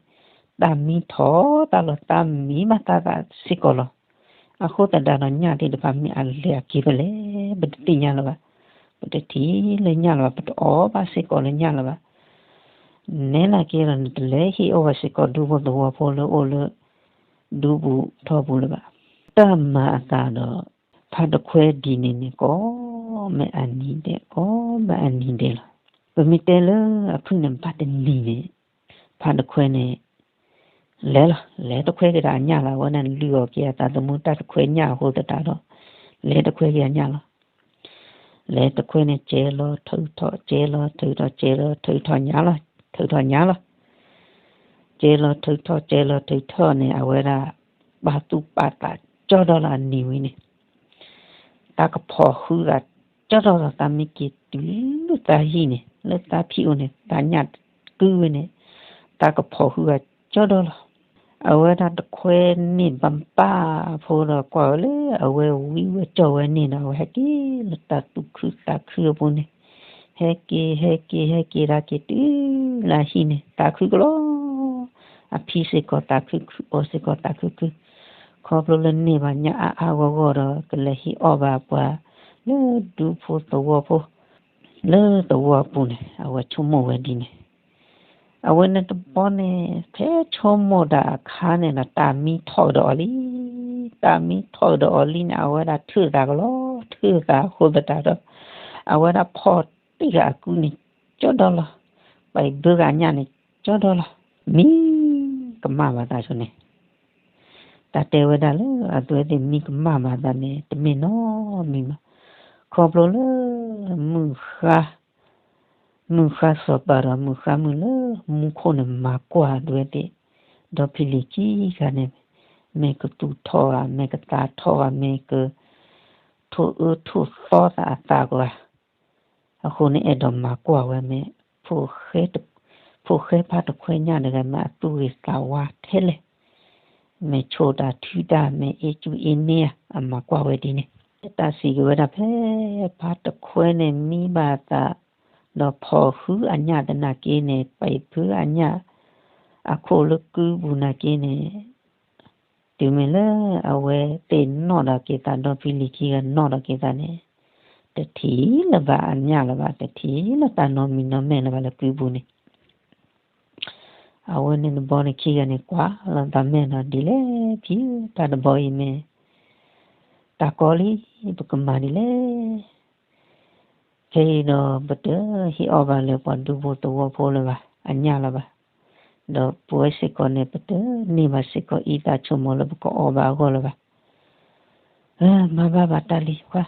တၢ်မံထီၣ်သးလီၤ, တၢ်မံဘၣ်သးသးစ့ၢ်ကီးလီၤ. အဃိသတးဒီးညၣ်သ့ၣ်တဖၣ်မ့ၢ်အလဲၤအက့ၤဖဲလဲၣ် ပတသ့ၣ်ညါလၢၤဘၣ်, ပတထံၣ်လၢညၣ်လၢၤဘၣ်, ပတအီၣ်ဘၣ်စ့ၢ်ကီးလၢညၣ်လၢၤဘၣ်. နဲနာ်က့ဒီး နတလဲၤဟ့ၣ်အီၣ်ဘၣ်စ့ၢ်ကီးဒူဖိသဝီဖိလၢအိၣ်လၢ ဒူပူၤထီပူၤလၢၤဘၣ်. တၢ်မၤအသးဒီး ဖါတခွဲဒ်န့ၣ်န့ၣ် ကိးမ့ၢ်အနံၤဒဲး ကိးမ့ၢ်အနံၤဒဲးလီၤ. ပမ့ၢ်တဲလၢအဖုၣ်န့ၣ် ဘၣ်တနံၤန့ၣ် ဖါတခွဲန့ၣ် လဲၤလီၤ, လဲၤတခွဲက့ၤဒီးအညၣ်လီၤ. အဝဲန့ၣ်လုၢ်အီၣ်က့ၤအသးသမူတၢ်တခွဲညၣ်အဃိသတးဒီး လဲၤတခွဲက့ၤအညၣ်လီၤ. လဲၤတခွဲန့ၣ် ကဲလီၤထုးထီၣ် ကဲလီၤထုးထီၣ် ကဲလီၤထုးထီၣ်ညၣ်လီၤ, ထုးထီၣ်ညၣ်လီၤ. ကဲလီၤထုးထီၣ် ကဲလီၤထုးထီၣ်န့ၣ် အဝဲဒၣ် ပာ်သူၣ်ပာ်သးကၠီဒီလီၤအနံၤဝံၤန့ၣ် တၢ်ကဖီၣ်ဃုဂၤကၠီဒီလီၤ. သးမ့ၢ်က့ၤတုၤလၢသးဟံၣ်န့ၣ် လၢသးဖံးအိၣ်န့ၣ် သးညၣ်တကုဝဲန့ၣ် တၢ်ကဖီၣ်ဃုဂၤကၠီဒီလီၤ. အဝဲဒၣ်တခွဲန့ၢ်ဘၣ်ပၢ်ဖိဒီး ကွၢ်ဝဲလၢအဝဲဝံဝဲကၠီဝဲန့ၣ်ဒီး အဝဲဟဲက့ၤလၢတၢ်သူၣ်ခုသးခုအပူၤန့ၣ် ဟဲက့ၤ ဟဲက့ၤ ဟဲက့ၤဒၣ်က့ၤတုၤလၢအဟံၣ်န့ၣ် သးခုကလီၤ. အဖံစ့ၢ်ကီးသးခုခု အီၤစ့ၢ်ကီးသးခုခု, ခီဖျိလၢန့ၢ်ဘၣ်ညၣ်အါအါဂီၢ်ဂီၢ်ဒီး ကလဲၤဟ့ၣ်အီၣ်ဘၣ်ပှၤလၢဒူဖိသဝီဖိ လၢသဝီအပူၤန့ၣ် အဝဲဆိကမိၣ်ဝဲဒ်န့ၣ်. အဝဲန့ၣ်တဘျီန့ၣ် ဖဲဆိကမိၣ်တၢ်အခါန့ၣ်ဒီး တၢ်မံထီၣ်ကဒီးအီၤလံ. တၢ်မံထီၣ်ကဒီးအီၤလံန့ၣ် အဝဲဒၣ်ထုးသးကလီၤ, ထုးသးအဃိသတးဒီး အဝဲဒၣ်ဖီၣ်တ့ၢ်အကုန့ၣ် ကၠီဒီလီၤ. ပှၤဘၢဂၤညၣ်န့ၣ် ကၠီဒီလီၤ. မံကမၣ်ဘၣ်သးဆိန့ၣ် တၢ်တဲဝဲဒၣ်လၢအဝဲသ့ၣ်မံကမၣ်ဘၣ်သးန့ၣ် တမ့ၢ်နီတမံၤဘၣ်. ခီဖျိလၢ မုၢ်ဃါစီၤပၤဒီး မုၢ်ဃါမုၢ်လၢမူခိၣ်န့ၣ် မၤကွၢ်ဒၣ်ဝဲသ့ၣ် ဒီဖံလံၤခံဂၤန့ၣ် မ့ၢ်ကသူၣ်ထီၣ်ဧါ, မ့ၢ်ကသးထီၣ်ဧါ, မ့ၢ်ကထိၣ်အၢထိၣ်သီသးအသးကဂၤ အဃိန့ၣ် အဲၣ်ဒိးမၤကွၢ်ဝဲမ့ၢ် ဖိဃဲဖါတခွဲညၣ်တဂၤ မ့ၢ်အသူၣ်ဂ့ၤသးဝါထဲလဲၣ်, မ့ၢ်ဆိၣ်တၢ်ထုတၢ် မ့ၢ်အ့ၣ်ကူအ့ၣ်န့ၢ်ဧါ, အမၤကွၢ်ဝဲဒ်န့ၣ်. တၢ်စံးက့ၤဝဲဒၣ်ဖဲ ဖါတခွဲန့ၣ် မံဘၣ်သး ဒီးဖီၣ်ဃုအညၣ်သနာ်က့န့ၣ် ပှၤဖုအညၣ်အခိၣ်လၢကုပူၤနာ်က့န့ၣ် တုၤမ့ၢ်လၢအဝဲသ့ၣ်နီၣ်ဒီးက့ၤသး ဒီဖံလံၤခံဂၤနီၣ်ဒီးက့ၤသးန့ၣ် တထံၣ်လၢၤဘၣ်အညၣ်လၢၤဘၣ်, တထံၣ်လၢၤတၢ်နီတမံၤနီတမံၤလၢၤဘၣ်လၢကုပူၤန့ၣ်. အဝဲန့ၣ်တဘျီန့ၣ်ခံဂၤန့ၣ် ကွၢ်လီၤသးမဲာ်ဒီး ဒ်လဲၣ်ဖံဧၢ, တၢ်တဘျီအံၤမ့ၢ် တၢ်ကီလံ, ပကမၤဒ်လဲၣ်. ခဲအံၤဒီးပတဟ့ၣ်အီၣ်ဘၣ်လၢပှၤဒူဖိသဝီဖိလၢၤဘၣ်, အညၣ်လၢၤဘၣ်. ဒီးပဝဲစ့ၢ်ကီးန့ၣ် ပတန့ၢ်ဘၣ်စ့ၢ်ကီးအံသးဆိကမိၣ်လၢပကအီၣ်ဘၣ်အဂီၢ်လၢၤဘၣ်. မၤဘၣ်ဘၣ်တၢ်လံၤခွါ,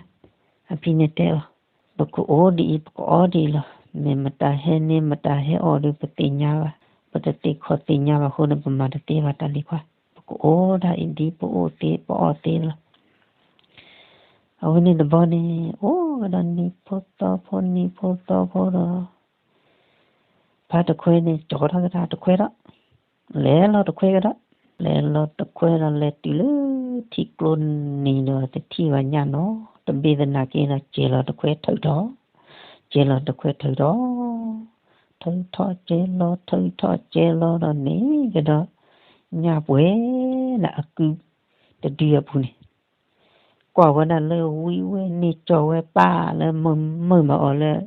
အဖံန့ၣ်တဲအီၤ, ပကအိၣ်ဒ်အံၤ ပကအီၣ်ဒ်အံၤလီၤ. မ့ၢ်မတၤဟဲန့ၢ် မတၤဟဲအီၣ်ဒီး ပသ့ၣ်ညါဘၣ်, ပတသ့ၣ်ခီသ့ၣ်ညါဘၣ်အဃိန့ၣ် ပမၤတသ့ဘၣ်တၢ်လံၤခွါ, ပကအိၣ်ဒ်အံၤဒ်ပအိၣ်သ့ ပအီၣ်သ့လီၤ. အဝဲန့ၣ်တဘျီန့ၣ် အိၣ်ဝဲဒီးနံၤဖိသီဖိ နံၤဖိသီဖိဒီး ဖါတခွဲန့ၣ် ကၠီထီၣ်ကဒါတခွဲဒီး လဲၤလီၤတခွဲကဒီး, လဲၤလီၤတခွဲဒီး လဲၤတုၤလၢထံကျိနံၤဒီး တထံၣ်ဘၣ်ညၣ်နီတဘ့ၣ်သနာ်က့ဒီး ကဲလီၤတခွဲထုးထီၣ်, ကဲလီၤတခွဲထုးထီၣ်, ထုးထီၣ်ကဲလီၤ ထုးထီၣ်ကဲလီၤဒီးန့ၣ်ကဒီး ညၣ်ပှဲၤလၢအကုတဒုအပူၤန့ၣ် ကွၢ်ဝဲဒၣ်လၢဝံဝဲန့ၣ် ကၠီဝဲပၢ်လၢမုာ်မုာ်မၤအီၤလၢ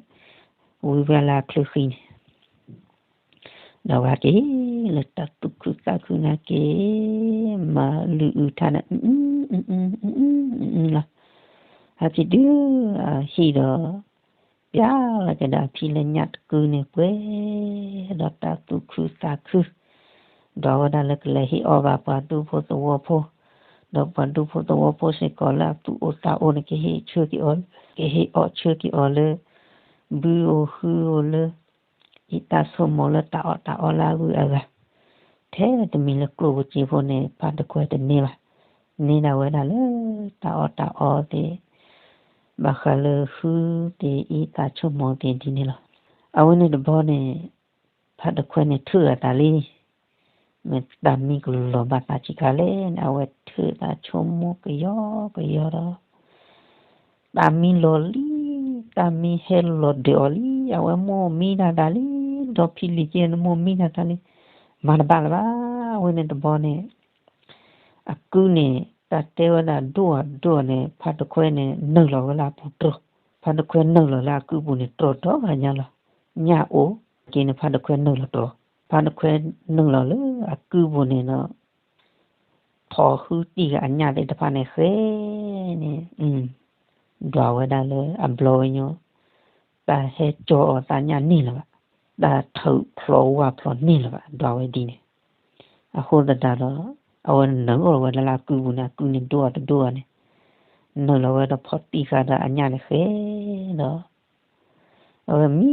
ဝံဝဲလၢအချၢဃံန့ၣ် ဒီးဝဲက့ၤလၢတၢ်သူၣ်ခုသးခုနာ်က့ မၤလုၢ်အုးထါန့ၣ် လီၤ. ဟဲက့ၤတုၤအဟံၣ်ဒီး ပျဲလီၤက့ၤဒီးအဖံလၢညၣ်တကုန့ၣ်ပှဲၤ ဒီးတၢ်သူၣ်ခုသးခု ဒီးဝဲဒၣ်လၢကလဲၤဟ့ၣ်အီၣ်ဘၣ်ပှၤဒူဖိသဝီဖိ, ဒီးပှၤဒူဖိသဝီဖိစ့ၢ်ကီးလၢအသူၣ်အိၣ်သးအိၣ်န့ၣ် ကဟ့ၣ်ဆၢက့ၤအီၤ, ကဟ့ၣ်အီၣ်ဆၢက့ၤအီၤလၢ ဘုဧိၤဟုဧိၤလၢ အံသးဆိကမိၣ်လၢတၢ်အီၣ်တၢ်အီလၢအဂုၤအဂၤ ထဲတမံၤလၢကျိၣ်ဖိစ့ဖိန့ၣ် ဖါတခွဲတန့ၢ်ဘၣ်. န့ၢ်ဒၣ်ဝဲဒၣ်လၢတၢ်အီၣ်တၢ်အီသ့ၣ် ဘၣ်ဃးလၢဟုသ့ၣ်အံသးဆိကမိၣ်သ့ၣ်ဒ်န့ၣ်လီၤ. အဝဲန့ၣ်တဘျီန့ၣ် ဖါတခွဲန့ၣ်ထုးအသးလံ မ့ၢ်တၢ်မံကလီၤဘၣ်သးဆံးခါလဲၣ်န့ၣ် အဝဲထုးသးဆိကမိၣ်ကယီကယီဒီး တၢ်မံလီၤလံ, တၢ်မံဟဲလီၤဒၢးအီၤလံ, အဝဲမိၢ်မံတၢ်သးလံ, ဒီဖံလံၤက့န့ၣ်မိၢ်မံတၢ်သးလံ, မၤတဘၣ်လၢၤဘၣ် အဝဲန့ၣ်တဘီန့ၣ် အကုန့ၣ် တၢ်တဲဝဲဒၣ်ဒိၣ်အဒိၣ်န့ၣ် ဖါတခွဲန့ၣ် နုာ်လီၤဝဲလၢအပူၤတြီၤ, ဖါတခွဲနုာ်လီၤလၢအကုပူၤန့ၣ်တြီၤဒီးဂၤညါလီၤ. ညၣ်အိၣ်က့ၤန့ၣ် ဖါတခွဲနုာ်လီၤတြီၤ, ဖါတခွဲနုာ်လီၤလၢအကုပူၤန့ၣ်ဒီး ထိးဟုတံၢ်ဃာ်အညၣ်သ့ၣ်တဖၣ်န့ၣ် ဃဲန့ၣ် ဒွးဝဲဒၣ်လၢအဘျီဝဲညိ တၢ်ဟဲကၠီအီၤသးညၣ်န့ၢ်လၢၤဘၣ်, တၢ်ထုးဖျိးဝၢ်ဖျိးန့ၢ်လၢၤဘၣ် ဒွးဝဲဒ်န့ၣ်. အဃိသတးဒီး အဝဲနုာ်လီၤဝဲဒၣ်လၢအကုပူၤန့ၣ် အကုန့ၣ်ဒိၣ်အတဒိၣ်န့ၣ် နုာ်လီၤဝဲဒီးဖီၣ်တံၢ်ဃာ်ဒီးအညၣ်န့ၣ်ဃဲဒီး အဝဲမံ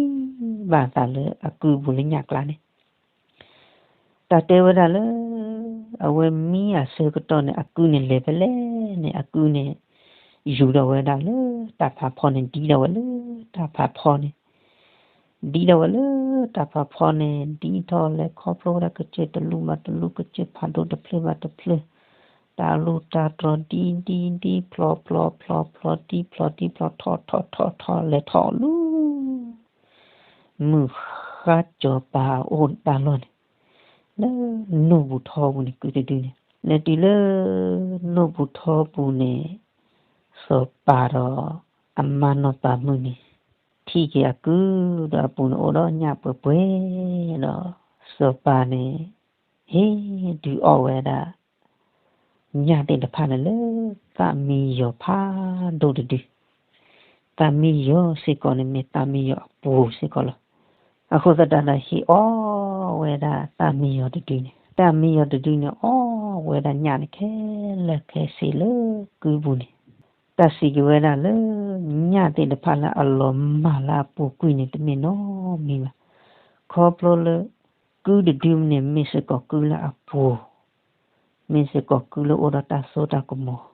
ဘၣ်အသးလၢအကုပူၤလၢညၣ်ကျါန့ၣ် တၢ်တဲဝဲဒၣ်လၢ အဝဲမံအဆၢကတီၢ်န့ၣ် အကုန့ၣ်လဲၤဖဲလဲၣ်န့ၣ် အကုန့ၣ် ယူၤဒီးဝဲဒၣ်လၢတၢ်ဖးဖီန့ၣ် ဒ်ဒီးဝဲလၢတၢ်ဖးဖီန့ၣ် ဒ်ဒီးဝဲလၢတၢ်ဖးဖီန့ၣ် ဒ်ထီၣ်လဲၤခီဖျိဝဲဒၣ်ကစၢၢ်တလူမၤတလူ ကစၢၢ်ဖးဒိၣ်တဖျၢၣ်ဘၣ်တဖျၢၣ် တၢ်လူၢ်တၢ်တြီၤဒ်ဒ်ဒ် ဖျိးဖျိးဖျိးဖျိးဒ် ဖျိးဒ်ဖျိးထီၣ်ထီၣ်ထီၣ်ထီၣ်လဲၤထီၣ်လၢ မုၢ်ဃါစီၤပၤအအိၣ်တၢ်လီၢ်န့ၣ် လၢနိၣ်ပူၤထီပူၤန့ၣ် ကုတဒုန့ၣ် လဲၤတုၤလၢ နိၣ်ပူၤထီပူၤန့ၣ် စီၤပၤဒီး အမါနီၢ်ပၤမုၣ်န့ၣ် ထံၣ်က့ၤအကုဒီးအပူၤန့ၣ်အိၣ်ဒီးညၣ်ပှဲၤပှဲၤဒီး စီၤပၤန့ၣ် ဟ့ၣ်ဒုးအီၣ်ဝဲဒၣ် ညၣ်သ့ၣ်တဖၣ်န့ၣ်လၢ သၣ်မံယီၤဖးဒိၣ်တဒု သၣ်မံယီၤစ့ၢ်ကီးန့ၣ် မ့ၢ်သၣ်မံယီၤအပူၤစ့ၢ်ကီးလီၤ. အဃိသတးဒီးဟ့ၣ်အီၣ်ဝဲဒၣ်သၣ်မံယီၤတဒုန့ၣ် သၣ်မံယီၤတဒုန့ၣ် အီၣ်ဝဲဒၣ်ညၣ်န့ၣ်ခဲလၢာ်ခဲဆ့လၢကုပူၤန့ၣ် တၢ်စံးက့ၤဝဲဒၣ်လၢ ညၣ်သ့ၣ်တဖၣ်လၢအလီၤမၢ်လၢအပူၤကွံာ်န့ၣ် တမ့ၢ်နီတမံၤဘၣ်. ခီဖျိလၢ ကုတဒုန့ၣ် မ့ၢ်စ့ၢ်ကီးကုလၢအပူၤ မ့ၢ်စ့ၢ်ကီးကုလၢအိၣ်ဒီးတၢ်စိတၢ်ကမီၤ,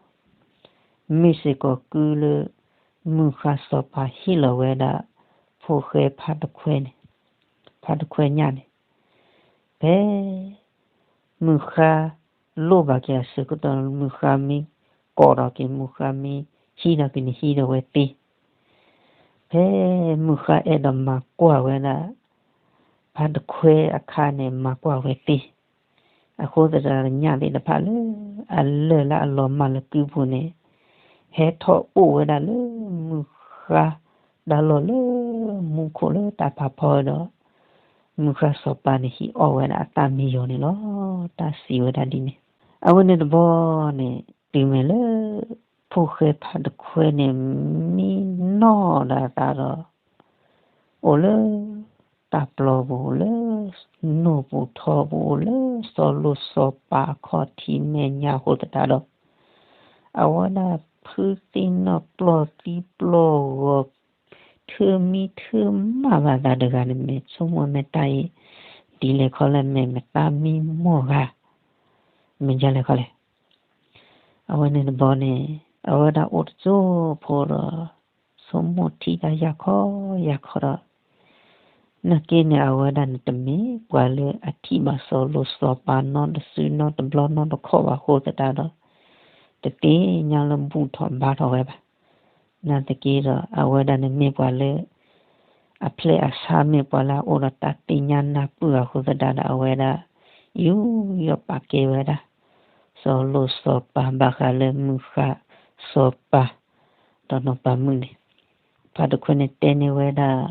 မ့ၢ်စ့ၢ်ကီးကုလၢ မုၢ်ဃါစီၤပၤဟ့ၣ်လီၤဝဲဒၣ် ဖိၣ်ဃဲဖါတခွဲန့ၣ်, ဖါတခွဲညၣ်န့ၣ်, ဖဲ မုၢ်ဃါလိၣ်ဘၣ်က့ၤအဆၢကတီၢ် မုၢ်ဃါမ့ၢ်ကိးထီၣ်က့ၤ မုၢ်ဃါမ့ၢ်ဟံးထီၣ်က့ၤန့ၣ် ဟံးထီၣ်ဝဲသ့, ဖဲမုၢ်ဃါအဲၣ်ဒိးမၤကွၢ်ဝဲဒၣ် ဖါတခွဲအခါန့ၣ် မၤကွၢ်ဝဲသ့, အဃိသတးဒီးညၣ်သ့ၣ်တဖၣ်လၢ အလၢၢ်လၢအလီၤမၢ်လၢကုပူၤန့ၣ် ဟဲထီၣ်အိၣ်ဝဲဒၣ်လၢမုၢ်ဃါ တၢ်လီၢ်လၢမူခိၣ်လၢတၢ်ဖးဖီဒီး မုၢ်ဃါစီၤပၤန့ၣ်ဟံးအီၣ်ဝဲဒၣ်အသၣ်မံယီၤန့ၣ်လီၤ. တၢ်စံးဝဲဒၣ်ဒ်န့ၣ်, အဝဲန့ၣ်တဘျီန့ၣ် တုၤမ့ၢ်လၢ ဖိၣ်ဃဲဖါတခွဲန့ၣ် မံနီၢ်ဒီးအသးဒီး အိၣ်လၢ တၢ်ပျီပူၤ အိၣ်လၢ နိၣ်ပူၤထီပူၤ အိၣ်လၢစီၤလိၤစီၤပၤအခီၣ်ထံးမဲာ်ညါအဃိသတးဒီး အဝဲဒၣ်ဖုသံနီၣ်ပျီၢ်သံပျီၢ်ဂီၤ ထၢမံထၢမၢ်ဘၣ်သးတဂၤန့ၣ် မ့ၢ်ဆိကမိၣ်မ့ၢ်တၢ်အံၤ ဒ်လဲၣ်ခီလဲၣ် မ့ၢ်မတၤမံမီၢ်ဂၤ မ့ၢ်ဒ်လဲၣ်ခီလဲၣ်. အဝဲန့ၣ်တဘျီန့ၣ် အဝဲဒၣ်အိၣ်တစိၢ်ဖိဒီး ဆိကမိၣ်ထံၣ်တၢ်ယၢ်ခီယၢ်ခီဒီး နာ်က့န့ၣ် အဝဲဒၣ်န့ၣ်တမ့ၢ်ပှၤလၢအထံၣ်ဘၣ်စီၤလိၤစီၤပၤနီတစုနီတဘျီနီတခီၣ်ဘၣ်အဃိသတးဒီး တသ့ၣ်ညါလၢဘူၣ်ထီၣ်ဘါထီၣ်ဝဲဘၣ်. နာ်သက့ဒီး အဝဲဒၣ်န့ၣ်မ့ၢ်ပှၤလၢ အဖျဲၣ်အဆါမ့ၢ်ပှၤလၢအအိၣ်ဒီးတၢ်သ့ၣ်ညါနၢ်ပၢၢ်အဃိသတးဒီး အဝဲဒၣ် ယူးယီၣ်ပာ်ကဲဝဲဒၣ် စီၤလိၤစီၤပၤဘၣ်ဃးလၢမုၢ်ဃါစီၤပၤ ဒီးနီၢ်ပၤမုၣ်န့ၣ်, ဖါတခွဲန့ၣ်တဲန့ၢ်ဝဲဒၣ်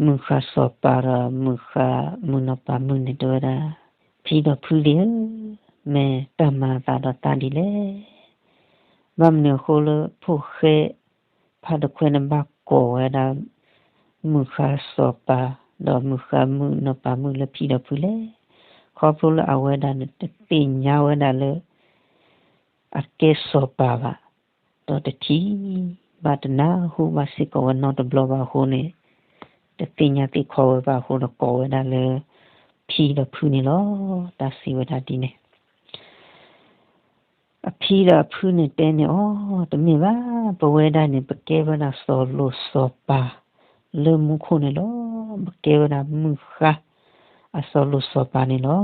မုၢ်ဃါစီၤပၤဒီးမုၢ်ဃါမုၣ်နီၢ်ပၤမုၣ်န့ၣ် တဲဝဲဒၣ် ဖံဒီးဖုသ့ၣ်ဧၢ, မ့ၢ်တၢ်မၤအသးဒီးတၢ်ဒ်လဲၣ်. ဘၣ်မနုၤအဃိလၢဖိၣ်ဃဲ ဖါတခွဲန့ၣ်ဘၣ်ကိးဝဲဒၣ် မုၢ်ဃါစီၤပၤ ဒီးမုၢ်ဃါမုၣ်နီၢ်ပၤမုၣ်လၢဖံဒီးဖုလဲၣ်. ခီဖျိလၢအဝဲဒၣ်န့ၣ် တသ့ၣ်ညါဝဲဒၣ်လၢ အကဲစီၤပၤဘၣ်, ဒီးတထံၣ်ဘၣ်တနၢ်ဟူဘၣ်စ့ၢ်ကီးဝဲနီတဘျီဘၣ်အဃိန့ၣ်, တသ့ၣ်ညါသ့ၣ်ခီဝဲဘၣ်အဃိဒီးကိးဝဲဒၣ်လၢ ဖံဒီးဖုန့ၣ်လီၤ. တၢ်စံးဝဲဒၣ်ဒ်န့ၣ် အဖံဒီးအဖုန့ၣ်တဲန့ၢ်အီၤ, တမ့ၢ်ဘၣ်, ပဝဲဒၣ်န့ၣ် ပကဲဝဲဒၣ်စီၤလိၤစီၤပၤ လၢမူခိၣ်န့ၣ်လီၤ. ပကဲဝဲဒၣ်မုၢ်ဃါ အစီၤလိၤစီၤပၤန့ၣ်လီၤ.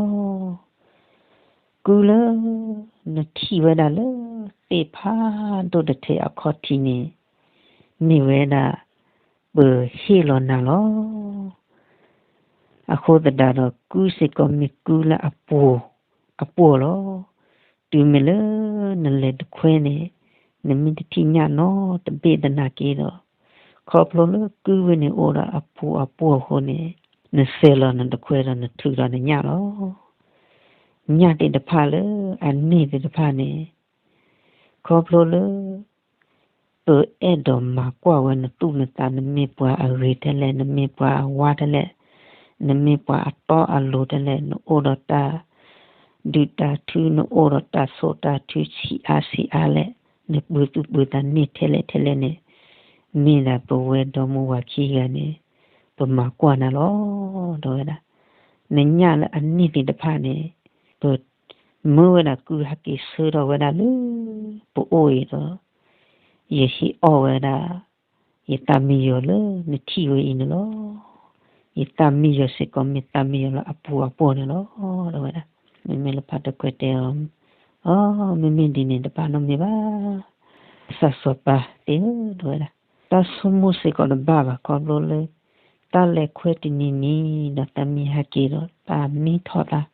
ကုလၢ နထံၣ်ဝဲဒၣ်လၢသ့ၣ်ဖးဒိၣ်တထံးအခီၣ်ထံးန့ၣ် မ့ၢ်ဝဲဒၣ် ပဟ့ၣ်လီၤနၤလီၤ. အဃိသတးဒီး ကုစ့ၢ်ကီးမ့ၢ်ကုလၢအပူၤ အပှီၢ်လီၤ. တုၤမ့ၢ်လၢနလဲၤတခွဲန့ၣ် နမ့ၢ်တထံၣ်ညၣ်နီတဘ့ၣ်သနာ်က့ဒီး, ခီဖျိလၢကုၢ်ဝဲန့ၣ်အိၣ်ဒီးအပူၤအပှီၢ်အဃိန့ၣ်, နစဲးလီၤနတခွဲဒီးနထုးဒီးနညၣ်လီၤ. ညၣ်သ့ၣ်တဖၣ်လၢအန့ၢ်သ့ၣ်တဖၣ်န့ၣ် ခီဖျိလၢ ပအဲၣ်ဒိးမၤကွၢ်ဝဲနသူၣ်နသး နမ့ၢ်ပှၤအဂ့ၤထဲလဲၣ်, နမ့ၢ်ပှၤအဝါထဲလဲၣ်, နမ့ၢ်ပှၤအတီအလိၤထဲလဲၣ်, နအိၣ်ဒီးတၢ်ဒုၣ်တၢ်ထု, နအိၣ်ဒီးတၢ်ဆိးတၢ်ထုဆံးအါဆံးအါလဲၣ်, နပှ့ၤသူၣ်ပှ့ၤသးန့ၢ်ထဲလဲၣ်ထဲလဲၣ်န့ၣ်, မ့ၢ်ဒၣ်ပဝဲဒီမါဝၤခံဂၤန့ၣ် ပမၤကွၢ်နၤလီၤ. ဒီးဝဲဒၣ် နညၣ်လၢအန့ၢ်သ့ၣ်တဖၣ်န့ၣ် ပ မၢဝဲဒၣ်ကုၢ်ဟဲက့ၤဆၢထီၣ်ဝဲဒၣ်လၢ ပအိၣ်အံၤဒီး, ယဟ့ၣ်အီၣ်ဝဲဒၣ် ယသးမံယီၤလၢနထံၣ်ဝဲအံၤန့ၣ်လီၤ. ယသးမံယီၤစ့ၢ်ကီးမ့ၢ်သးမံယီၤလၢအပူၤအပှီၢ်န့ၣ်လီၤ. ဒီးဝဲဒၣ် မ့မ့ၢ်လၢဖါတခွဲတဲအီၤ, အ မ့မ့ၢ်ဒ်န့ၣ်တဘၣ်နီတမံၤဘၣ်, ကစၢ်စီၤပၤသ့ၣ်ဧၢ, ဒီးဝဲဒၣ် တၢ်ဆိကမိၣ်စ့ၢ်ကီးတဘၣ်ဘၣ် ခီဖျိလၢ တၢ်လဲၤခွဲတနံၤနံၤဒီးသးမံဟဲက့ၤဒီး သးမံထီၣ်သး,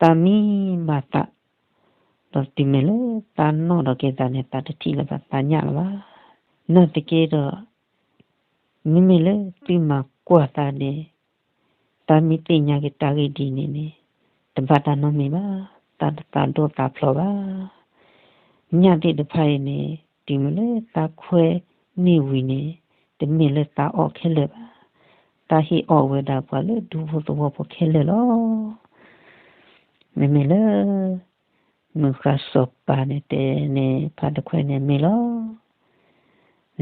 သးမံမၤသး, ဒီးတုၤမ့ၢ်လၢသးနီၣ်ဒီးက့ၤသးန့ၣ် သးတထံၣ်လၢၤဘၣ်သးညၣ်လၢၤဘၣ်. နာ်သက့ဒီး မ့မ့ၢ်လၢသုမၤကွၢ်သးန့ၣ် သးမ့ၢ်သ့ၣ်ညါက့ၤတၢ်ဂ့ၢ်ဒ်န့ၣ်န့ၣ် တဘၣ်တၢ်နီတမံၤဘၣ်, သးတသးဒိၣ်သးဖျိးဘၣ်. ညၣ်သ့ၣ်တဖၣ်အံၤန့ၣ် တုၤမ့ၢ်လၢသးခွဲန့ၢ်ဝံၤန့ၣ် တမ့ၢ်လၢသးအီၣ်ခဲလၢာ်ဘၣ်, သးဟ့ၣ်အီၣ်ဝဲဒၣ်ပှၤလၢဒူဖိသဝီဖိခဲလၢာ်လီၤ. မ့မ့ၢ်လၢ မုၢ်ဃါစီၤပၤန့ၣ်တဲန့ၣ် ဖါတခွဲန့ၣ် မ့ၢ်လီၤ.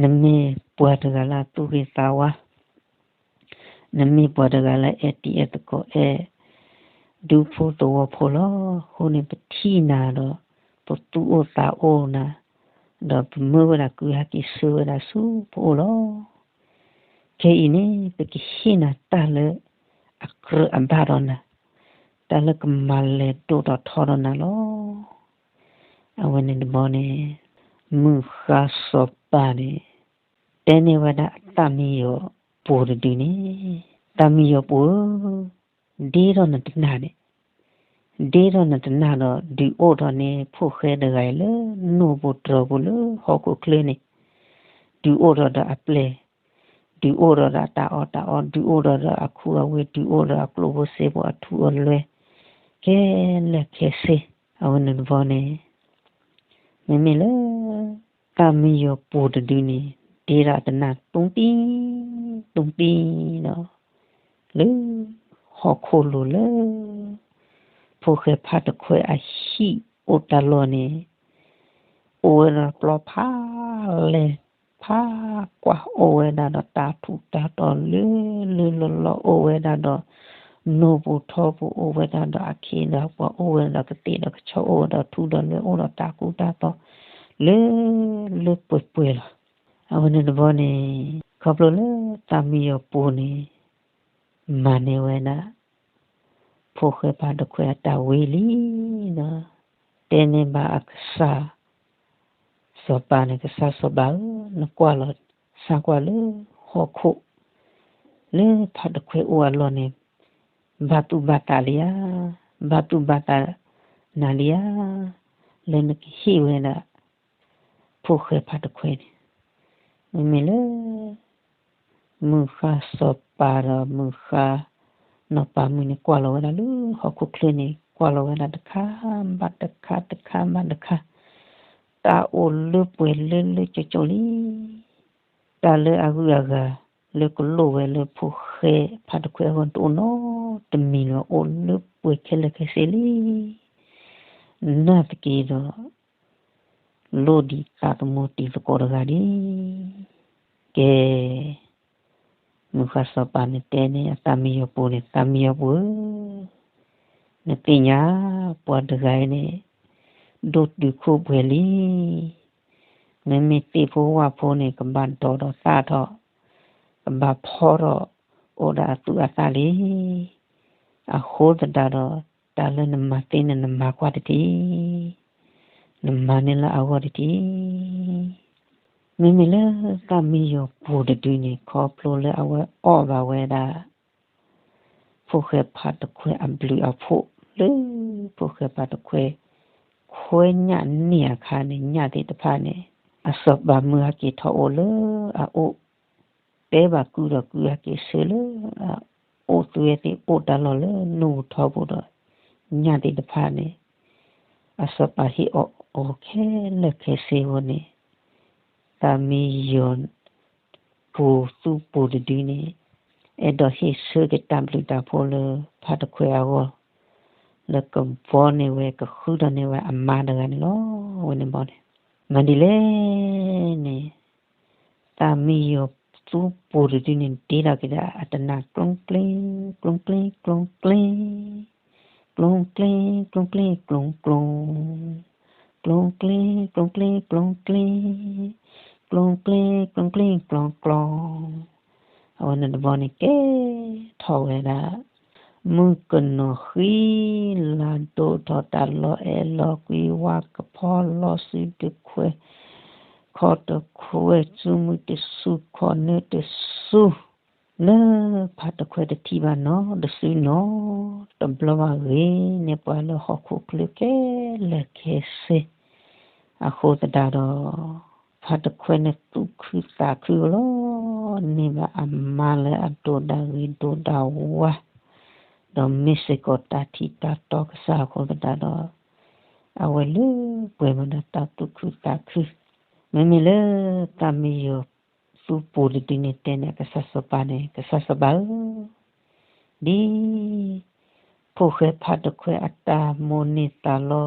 နမ့ၢ်ပှၤတဂၤလၢအသူၣ်ဂ့ၤသးဝါ, နမ့ၢ်ပှၤတဂၤလၢအဲၣ်တံၤအဲၣ်သကိး အဲၣ်ဒူဖိသဝီဖိလီၤ. အဃိန့ၣ် ပထံၣ်နၤဒီး ပသူၣ်အိၣ်သးအိၣ်နၤ, ဒီးပမၢဝဲဒၣ်ကုၢ်ဟဲက့ၤဆၢဝဲဒၣ်ဆူပအိၣ်လီၤ. ခဲအံၤန့ၣ် ပကဟ့ၣ်နၤတၢ်လၢအကြၢးအဘၣ်ဒီးနၤ, တၢ်လၢကမၤလဲၤဒိၣ်ထီၣ်ထီထီၣ်ဒီးနၤလီၤ. အဝဲန့ၣ်တဘျီန့ၣ် မုၢ်ဃါစီၤပၤန့ၣ် တဲန့ၢ်ဝဲဒၣ်အသးမံယီၤပူၤတဒုန့ၣ်, သးမံယီၤပူၤဧၢ, ဒ့ထီၣ်နတနၢ်န့ၣ်, ဒ့ထီၣ်နတနၢ်ဒီး ဒုးအိၣ်ထီၣ်န့ၢ်ဖိၣ်ဃဲတဂၤအံၤလၢနိၣ်ပူၤတြီၤပူၤလၢဟီၣ်ခိၣ်ချၢန့ၣ်, ဒုးအိၣ်ထီၣ်ဒီးအပျဲၢ်, ဒုးအိၣ်ထီၣ်ဒီးအတၢ်အီၣ်တၢ်အီ, ဒုးအိၣ်ထီၣ်ဒီးအခူအဝ့ၢ်, ဒုးအိၣ်ဒီးအကျိၣ်ဖိစ့ဖိအထူအလွဲ, ခဲလၢာ်ခဲဆ့, အဝဲန့ၣ်တဘျီန့ၣ် မ့မ့ၢ်လၢ သးမံယီၤပူၤတဒုန့ၣ် ဒ့ထီၣ်တနၢ် တူၢ်တံၢ် တူၢ်တံၢ်ဒီး လၢ ဟီၣ်ခိၣ်လိၤလၢ ဖိၣ်ဃဲဖါတခွဲအဟံၣ်အိၣ်တၢ်လီၢ်န့ၣ် အိၣ်ဝဲဒၣ်ပျီဖးလဲၢ် ဖးကွၢ် အိၣ်ဝဲဒၣ်ဒီးတၢ်ထူးတၢ်တီၤလၢ လၢလီၢ်လီၢ် အိၣ်ဝဲဒၣ်ဒီး နိၣ်ပူၤထီပူၤ အိၣ်ဝဲဒၣ်ဒီးအခ့ဒီးပှၤ အိၣ်ဝဲဒၣ်ဒီးကသ့ၣ်ဒီးကဆီ အိၣ်ဝဲဒီးထူဒီးလွဲ အိၣ်ဒီးတၢ်ကူတၢ်သိး လၢ လၢပှဲၤပှဲၤလီၤ. အဝဲန့ၣ်တဘျီန့ၣ် ခီဖျိလၢသးမံယီၤပူၤန့ၣ် မၤန့ၢ်ဝဲဒၣ် ဖိၣ်ဃဲဖါတခွဲအတၢ်ဝံလံဒီး တဲန့ၢ်ဘၣ်အကစၢ် စီၤပၤန့ၣ် ကစၢ်စီၤပၤဧၢ, နကွၢ်လီၤ စၢ်ကွၢ်လၢဟီၣ်ခိၣ် လၢဖါတခွဲအိၣ်အလီၢ်န့ၣ် ဘၣ်သူၣ်ဘၣ်သးလံဧါ, ဘၣ်သူၣ်ဘၣ်သးနၤလံဧါ, လၢနကဟ့ၣ်ဝဲဒၣ် ဖိၣ်ဃဲဖါတခွဲန့ၣ် မ့မ့ၢ်လၢ မုၢ်ဃါစီၤပၤဒီးမုၢ်ဃါ နီၢ်ပၤမုၣ်န့ၣ် ကွၢ်လီၤဝဲဒၣ်လၢဟီၣ်ခိၣ်ချၢန့ၣ် ကွၢ်လီၤဝဲဒၣ်တခါဘၣ်တခါ တခါဘၣ်တခါ တၢ်အိၣ်လၢပှဲၤလၢလၢကၠိကၠိလံ. တၢ်လၢအဂုၤအဂၤ လၢကလိၣ်ဝဲလၢဖိၣ်ဃဲဖါတခွဲအဂီၢ် တအိၣ်နီတမံၤလၢၤဘၣ် အိၣ်လၢပှဲၤခဲလၢာ်ခဲဆ့လံ. နာ်သက့ဒီး လိၣ်ဒံးသးသမူတံၤသကိးတဂၤဒံး ကဲ မုၢ်ဃါစီၤပၤန့ၣ်တဲန့ၢ်အသးမံယီၤပူၤန့ၣ် သးမံယီၤပူၤဧၢ, နသ့ၣ်ညါ ပှၤတဂၤအံၤန့ၣ် ဒိၣ်တုာ်ခိၣ်ပှဲၤလံ. မ့မ့ၢ်သ့ၣ်ဖိဝၣ်ဖိန့ၣ် ကဘၣ်ဒိးဒီးသၣ်ထီၣ်, ကဘၣ်ဖီထီၣ် အိၣ်ဒီးအသူၣ်အသးလံ. အဃိသတးဒီး တၢ်လၢနမၤသ့န့ၣ် နမၤကွၢ်တထံၣ်, နမၤန့ၢ်လၢအဂီၢ်တထံၣ်. မ့မ့ၢ်လၢသးမံယီၤပူၤတဒုန့ၣ် ခီဖျိလၢအဝဲအီၣ်ဘၣ်ဝဲဒၣ် ဖိၣ်ဃဲဖါတခွဲအဘျုးအဖှိၣ် လၢဖိၣ်ဃဲဖါတခွဲ ခွဲညၣ်န့ၢ်အခါန့ၣ် ညၣ်သ့ၣ်တဖၣ်န့ၣ် အစီၤပၤမုၢ်ဟဲက့ၤထီၣ်အိၣ်လၢအအိၣ် တဲဘၣ်ကုဒီးကုဟဲက့ၤဆၢလၢ အအိၣ်သွဲသ့ၣ်အိၣ်တၢ်လီၢ်လၢနူၢ်ပူၤထီပူၤဒီး ညၣ်သ့ၣ်တဖၣ်န့ၣ် အစီၤပၤဟ့ၣ်အီၤအီၤခဲလၢာ်ခဲဆ့အဃိန့ၣ် သၣ်မံယီၤ ပူၤသူပူၤတဒုန့ၣ် အဲၣ်ဒိးဟ့ၣ်ဆၢက့ၤတၢ်ဘျုးတၢ်ဖှိၣ်လၢဖါတခွဲအဂီၢ် လၢကဘှီန့ၢ်ဝဲ ကဃုထီၣ်န့ၢ်ဝဲအမါတဂၤန့ၣ်လီၤ. အဝဲန့ၣ်ဘီန့ၣ် မၤဒ်လဲၣ်န့ၣ် သၣ်မံယီၤသူပူၤတဒုန့ၣ် ဒ့ထီၣ်က့ၤဒီးအတနၢ် ကျိကျ့ ကျိကျ့ ကျိကျ့ ကျိကျ့ ကျိကျ့ ကျိကျိ ကျိကျ့ ကျိကျ့ ကျိကျ့ ကျိကျ့ ကျိကျ့ ကျိကျိ အဝဲန့ၣ်တဘီန့ၣ်ကဲထီၣ်ဝဲဒၣ် မုၢ်ကနီၤဃံ လါဒိၣ်ထီၣ် တၢ်လီၤအဲၣ်လီၤကွံ ဝါကဖီလီၤစုတခွဲ ခီၣ်တခွဲ စုမုၢ်တစုခီၣ်နၢတစု လၢဖါတခွဲတထံၣ်ဘၣ်နီတစုနီတဘျီဘၣ် ဂ့ၤန့ၢ်ပှၤလၢဟီၣ်ခိၣ်ချၢခဲလၢာ်ခဲဆ့ အဃိသတးဒီး ဖါတခွဲန့ၣ်သူၣ်ခုသးခုလီၤ န့ၢ်ဘၣ်အမါလၢအဒိၣ်ဒၣ်ဂ့ၤဒိၣ်ဒၣ်ဝါ ဒီးမ့ၢ်စ့ၢ်ကီးတၢ်ထံၣ်တၢ်တီကစၢ်အဃိသတးဒီး အဝဲလၢပှဲၤမးဒီးတၢ်သူၣ်ခုသးခု မ့မ့ၢ်လၢသၣ်မံယီၤသူပူၤတဒုန့ၣ် တဲန့ၣ်ကစၢ်စီၤပၤန့ၣ် ကစၢ်စီၤပၤဧၢ, ဒ် ဖိၣ်ဃဲဖါတခွဲအတၢ်မိၣ်န့ၢ်သးလီ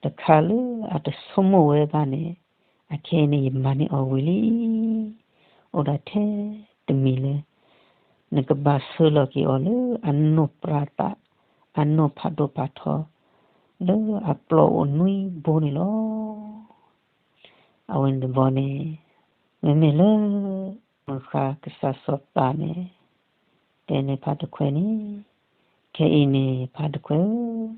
တခါလၢအတဆိကမိၣ်ဝဲဘၣ်န့ၣ် အခဲအံၤန့ၣ် ယမၤန့ၢ်အီၤဝံၤလံ, အိၣ်ဒၣ်ထဲတမံၤလၢ နကဘၣ်ဆှၢလီၤက့ၤအီၤလၢအနိၣ်ပြးသး အနိၣ်ဖးဒိၣ်ဖးထီ လၢအပျီအိၣ်နွံဘိန့ၣ်လီၤ. အဝဲန့ၣ်တဘျီန့ၣ် မ့မ့ၢ်လၢ မုၢ်ဃါကစၢ်စီၤပၤန့ၣ် တဲန့ၣ်ဖါတခွဲန့ၣ်, ခဲအံၤန့ၣ် ဖါတခွဲဧၢ,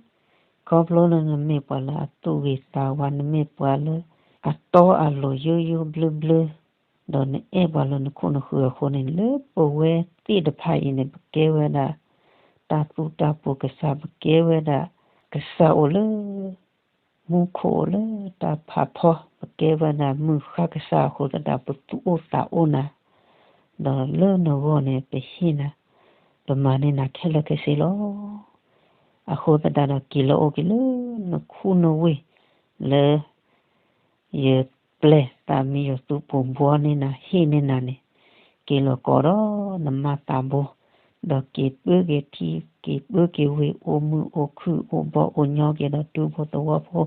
ခီဖျိလၢနမ့ၢ်ပှၤလၢအသူၣ်ဂ့ၤသးဝါ နမ့ၢ်ပှၤလၢအတီအလိၤယိယိဘျၢဘျၢ ဒီးနအဲၣ်ပှၤလၢနခိၣ်နဃၢၤအဃိန့ၣ် လၢပဝဲသ့ၣ်တဖၣ်အံၤန့ၣ် ပကဲဝဲဒၣ် တၢ်သူတၢ်ပူၤကစၢ် ပကဲဝဲဒၣ် ကစၢ်အိၣ်လၢ မူခိၣ်အိၣ်လၢတၢ်ဖးဖီ ပကဲဝဲဒၣ်မုၢ်ဃါကစၢ်အဃိသတး ပသူၣ်အိၣ်သးအိၣ်နၤ, ဒီးလၢနဂီၢ်န့ၣ် ပဟ့ၣ်နၤ ပမၤန့ၢ်နၤခဲလၢာ်ခဲဆ့လီၤ. အဃိသတးဒီးက့ၤလီၤအိၣ်က့ၤလၢနခူနဝ့ၢ်လၢ ယပျဲၢ်သၣ်မံယီၤသူပူၤဘှီန့ၢ်နၤ ဟ့ၣ်န့ၢ်နၤန့ၣ်, က့ၤလီၤကိးဒီးနမါသးဘိ, ဒီးက့ၤပၢက့ၤထံ က့ၤပၢက့ၤဝ့ၢ် အိၣ်မုာ်အိၣ်ခုၣ်အိၣ်ဘီၣ်အိၣ်ညီက့ၤဒီးဒူဖိသဝီဖိ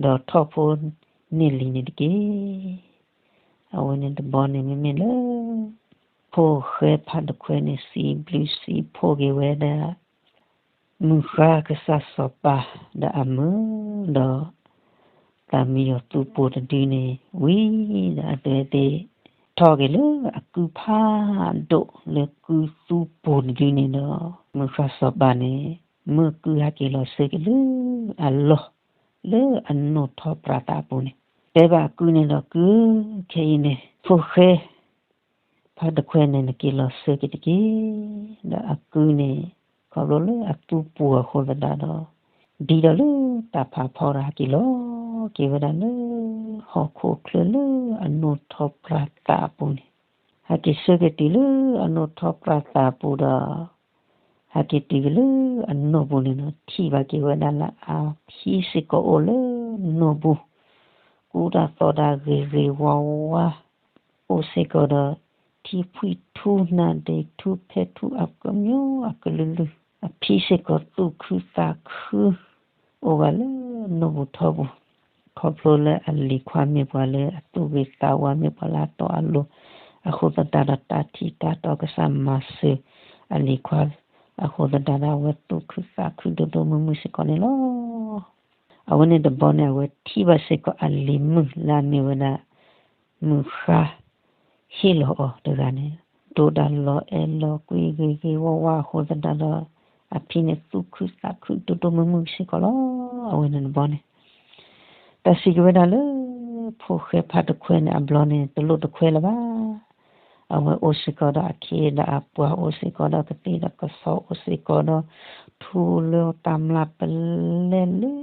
ဒီးထီၣ်ဖိန့ၢ်လံၤန့ၣ်တက့ၢ်. အဝဲန့ၣ်တဘျီန့ၣ်မ့မ့ၢ်လၢ ဖိၣ်ဃဲဖါတခွဲန့ၣ် စံးဘျုးစံးဖှိၣ်က့ၤဝဲဒၣ် မုၢ်ဃါကစၢ်စီၤပၤဒီးအမုၢ်ဒီး သၣ်မံယီၤသူပူၤတဒုန့ၣ် ဝံၤဒီးအဝဲသ့ၣ် ထီၣ်က့ၤလၢအကုဖးဒိၣ်လၢကုသူပူၤတဒုန့ၣ်ဒီး မုၢ်ဃါစီၤပၤန့ၣ် မၢကုဟဲက့ၤလီၤဆၢက့ၤလၢအလီၢ် လၢအနိၣ်ထီၣ်ပြးသးအပူၤန့ၣ် တဲဘၣ်အကုန့ၣ်ဒီး ကု ခဲအံၤန့ၣ် ဖိၣ်ဃဲ ဖါတခွဲန့ၣ် နက့ၤလီၤဆၢက့ၤတက့ၢ်. ဒီးအကုန့ၣ် ခီဖျိလၢအသူပူၤအဃိသတးဒီး ဒ်ဒီးလၢတၢ်ဖးဖီဒီး ဟဲက့ၤလီၤက့ၤဝဲဒၣ်လၢ ဟီၣ်ခိၣ်ချၢလၢအနိၣ်ထီၣ်ပြးသးအပူၤန့ၣ် ဟဲက့ၤဆၢက့ၤတုၤလၢအနိၣ်ထီၣ်ပြးသးအပူၤဒီး ဟဲက့ၤတုၤက့ၤလၢအနိၣ်ပူၤန့ၣ်ဒီး ထံၣ်ဘၣ်က့ၤဝဲဒၣ်လၢအဖံစ့ၢ်ကီးအိၣ်လၢနိၣ်ပူၤ ကူတၢ်သိးတၢ်ဂ့ၤဂ့ၤဝါဝါ အိၣ်စ့ၢ်ကီးဒီး ထံဖှံၣ်ထူနၢ်ဒ့ထူဖဲထူအကမျိုးအကလုာ်လုာ် အဖံစ့ၢ်ကီးသူၣ်ခုသးခု အိၣ်ဘၣ်လၢနိၣ်ပူၤထီပူၤ ခီဖျိလၢအလံၤခွါမ့ၢ်ပှၤလၢအသူၣ်ဂ့ၤသးဝါ မ့ၢ်ပှၤလၢအတီအလိၤ အဃိသတးဒီးတၢ်ထံၣ်တၢ်တီကစၢ်မၤစၢၤအလံၤခွါ အဃိသတးဒီး အဝဲသူၣ်ခုသးခုဒိၣ်ဒိၣ်မုၢ်မုၢ်စ့ၢ်ကီးန့ၣ်လီၤ. အဝဲန့ၣ်တဘျီန့ၣ် အဝဲထံၣ်ဘၣ်စ့ၢ်ကီးအလံၤမုၣ်လၢအမ့ၢ်ဝဲဒၣ် မုၢ်ဃါ ဟ့ၣ်လီၤအီၤတဂၤန့ၣ် ဒိၣ်ဒၣ်လီၤအဲၣ်လီၤကွံဂ့ၤဂ့ၤဝါဝါအဃိသတးဒီး အဖံန့ၣ်သူၣ်ခုသးခုဒိၣ်ဒိၣ်မုၢ်မုၢ်စ့ၢ်ကီးလီၤ. အဝဲန့ၣ်တဘျီန့ၣ် တၢ်စံးက့ၤဝဲဒၣ်လၢ ဖိၣ်ဃဲဖါတခွဲန့ၣ် အဘျီန့ၣ် တလိၣ်တခွဲလၢၤဘၣ်. အဝဲအိၣ်စ့ၢ်ကီးဒီးအခ့ဒီးအပှၤ အိၣ်စ့ၢ်ကီးဒီးကသ့ၣ်ဒီးကစီ အိၣ်စ့ၢ်ကီးဒီး ထူလၢတၢ်မျၢ်ပလဲလၢ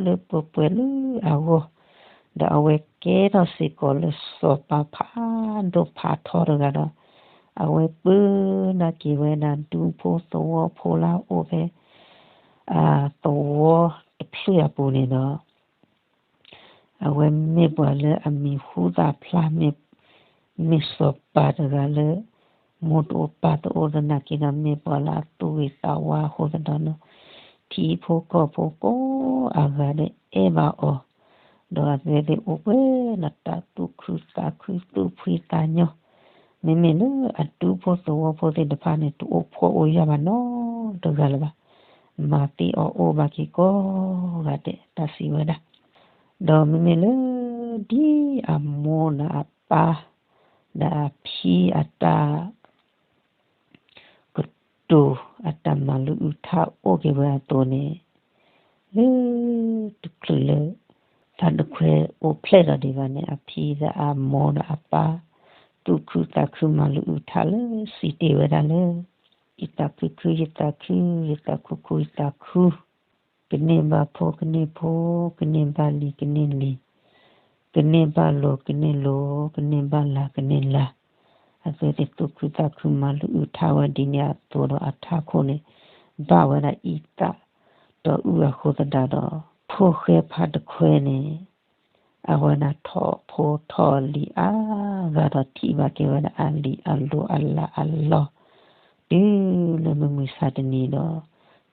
လၢပှဲၤပှဲၤလၢအဂီၢ်, ဒီးအဝဲကဲထီၣ်စ့ၢ်ကီးလၢစီၤပၤဖးဒိၣ်ဖးထီတဂၤဒီး အဝဲပၢနၢ်က့ၤဝဲဒၣ်ဒူဖိသဝီဖိလၢအအိၣ်ဖဲ သဝီတဖျၢၣ်အပူၤန့ၣ်ဒီး အဝဲမ့ၢ်ပှၤလၢအမံၤဟူသၣ်ဖျါ မ့ၢ်စီၤပၤတဂၤလၢ မိၢ်တအိၣ်ပၢ်တအိၣ်သနာ်က့ဒီး မ့ၢ်ပှၤလၢအသူၣ်ဂ့ၤသးဝါအဃိသတးဒီး ထံဖိကီၢ်ဖိကိးအဂၤဒီးအဲၣ်ဘၣ်အီၤ, ဒီးအဝဲသ့ၣ်အိၣ်ပှဲၤဒီးတၢ်သူၣ်ခုသးခု သူၣ်ဖှံသးညီ, မ့မ့ၢ်လၢအဒူဖိသဝီဖိသ့ၣ်တဖၣ်န့ၣ် တအိၣ်ဖှီၣ်အိၣ်ယာ်ဘၣ်နီတဂၤလၢၤဘၣ်, မၤသ့အီၤအိၣ်ဘၣ်က့ၤကိးဂၤဒဲး တၢ်စံးဝဲဒၣ်, ဒီးမ့မ့ၢ်လၢ ဒ်အမိၢ်ဒီးအပၢ် ဒီးအဖံအတၢ် ကတိၤအတၢ်မၤလိအုၣ်ထါအိၣ်က့ၤဝဲအသိးန့ၣ်, လၢတချုးလၢ ဖါတခွဲအိၣ်ဖျဲၣ်လီၤဒံးဘၣ်န့ၣ် အဖံဒီးအမိၢ်ဒီးအပၢ် သူၣ်ခုသးခုမၤလိအုၣ်ထါလၢစံးတ့ၢ်ဝဲဒၣ်လၢ ယသးခုခု ယသးခု ယသးခုခု ယသးခု ကန့ၢ်ဘၣ်ဖိ ကန့ၢ်ဖိ ကန့ၢ်ဘၣ်လံၤ ကန့ၢ်လံၤ ကန့ၢ်ဘၣ်လိၤ ကန့ၢ်လိၤ ကန့ၢ်ဘၣ်လၤ ကန့ၢ်လၤ, အဝဲသ့ၣ်သူၣ်ခုသးခုမၤလိအုၣ်ထါဝဲဒ်န့ၣ်အသိးဒီးအထးခိၣ်န့ၣ် ဘၣ်ဝဲဒၣ်အံသၣ်ဒီးအုၣ်အဃိသတးဒီး ဖိၣ်ဃဲဖါတခွဲန့ၣ် အဝဲဒၣ်ထီၣ်ဖိထီၣ်လံၤအါဂၤဒီးထံၣ်ဘၣ်က့ၤဝဲဒၣ်အလံၤအလိၤအလၤအလီၤ တုၤလၢမုၢ်မဆါတနံၤ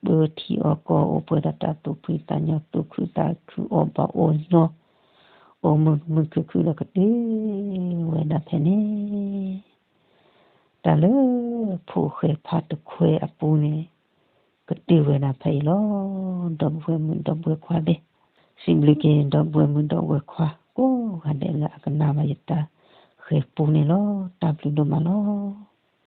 ဒီး ပၢထံအီၣ်ကီၢ်အိၣ်ပှဲၤဒီးတၢ်သူၣ်ဖှံသးညီ သူၣ်ခုသးခုအီၣ်ဘၣ်အီၣ်ညီ အိၣ်မုာ်မုာ်ခုၣ်ခုၣ်ဒီးကတၢၢ်ဝဲဒၣ်ဖဲန့ၣ် တၢ်လၢ ဖိၣ်ဃဲဖါတခွဲအပူၤန့ၣ် ကတၢၢ်ဝဲဒၣ်ဖဲအံၤလီၤ. ဒီပုၢ်ဝဲၢ်မုၣ်ဒီပုၢ်ဝဲၢ်ခွါသ့ၣ်, စံးဘျုးက့ၤဒီပုၢ်ဝဲၢ်မုၣ်ဒီပုၢ်ဝဲၢ်ခွါ ကိးဂၤဒဲးလၢအကနၣ်ဘၣ်ယတၢ်ဃဲၤပူန့ၣ်လီၤ. တၢ်ဘျုးဒိၣ်မးလီၤ.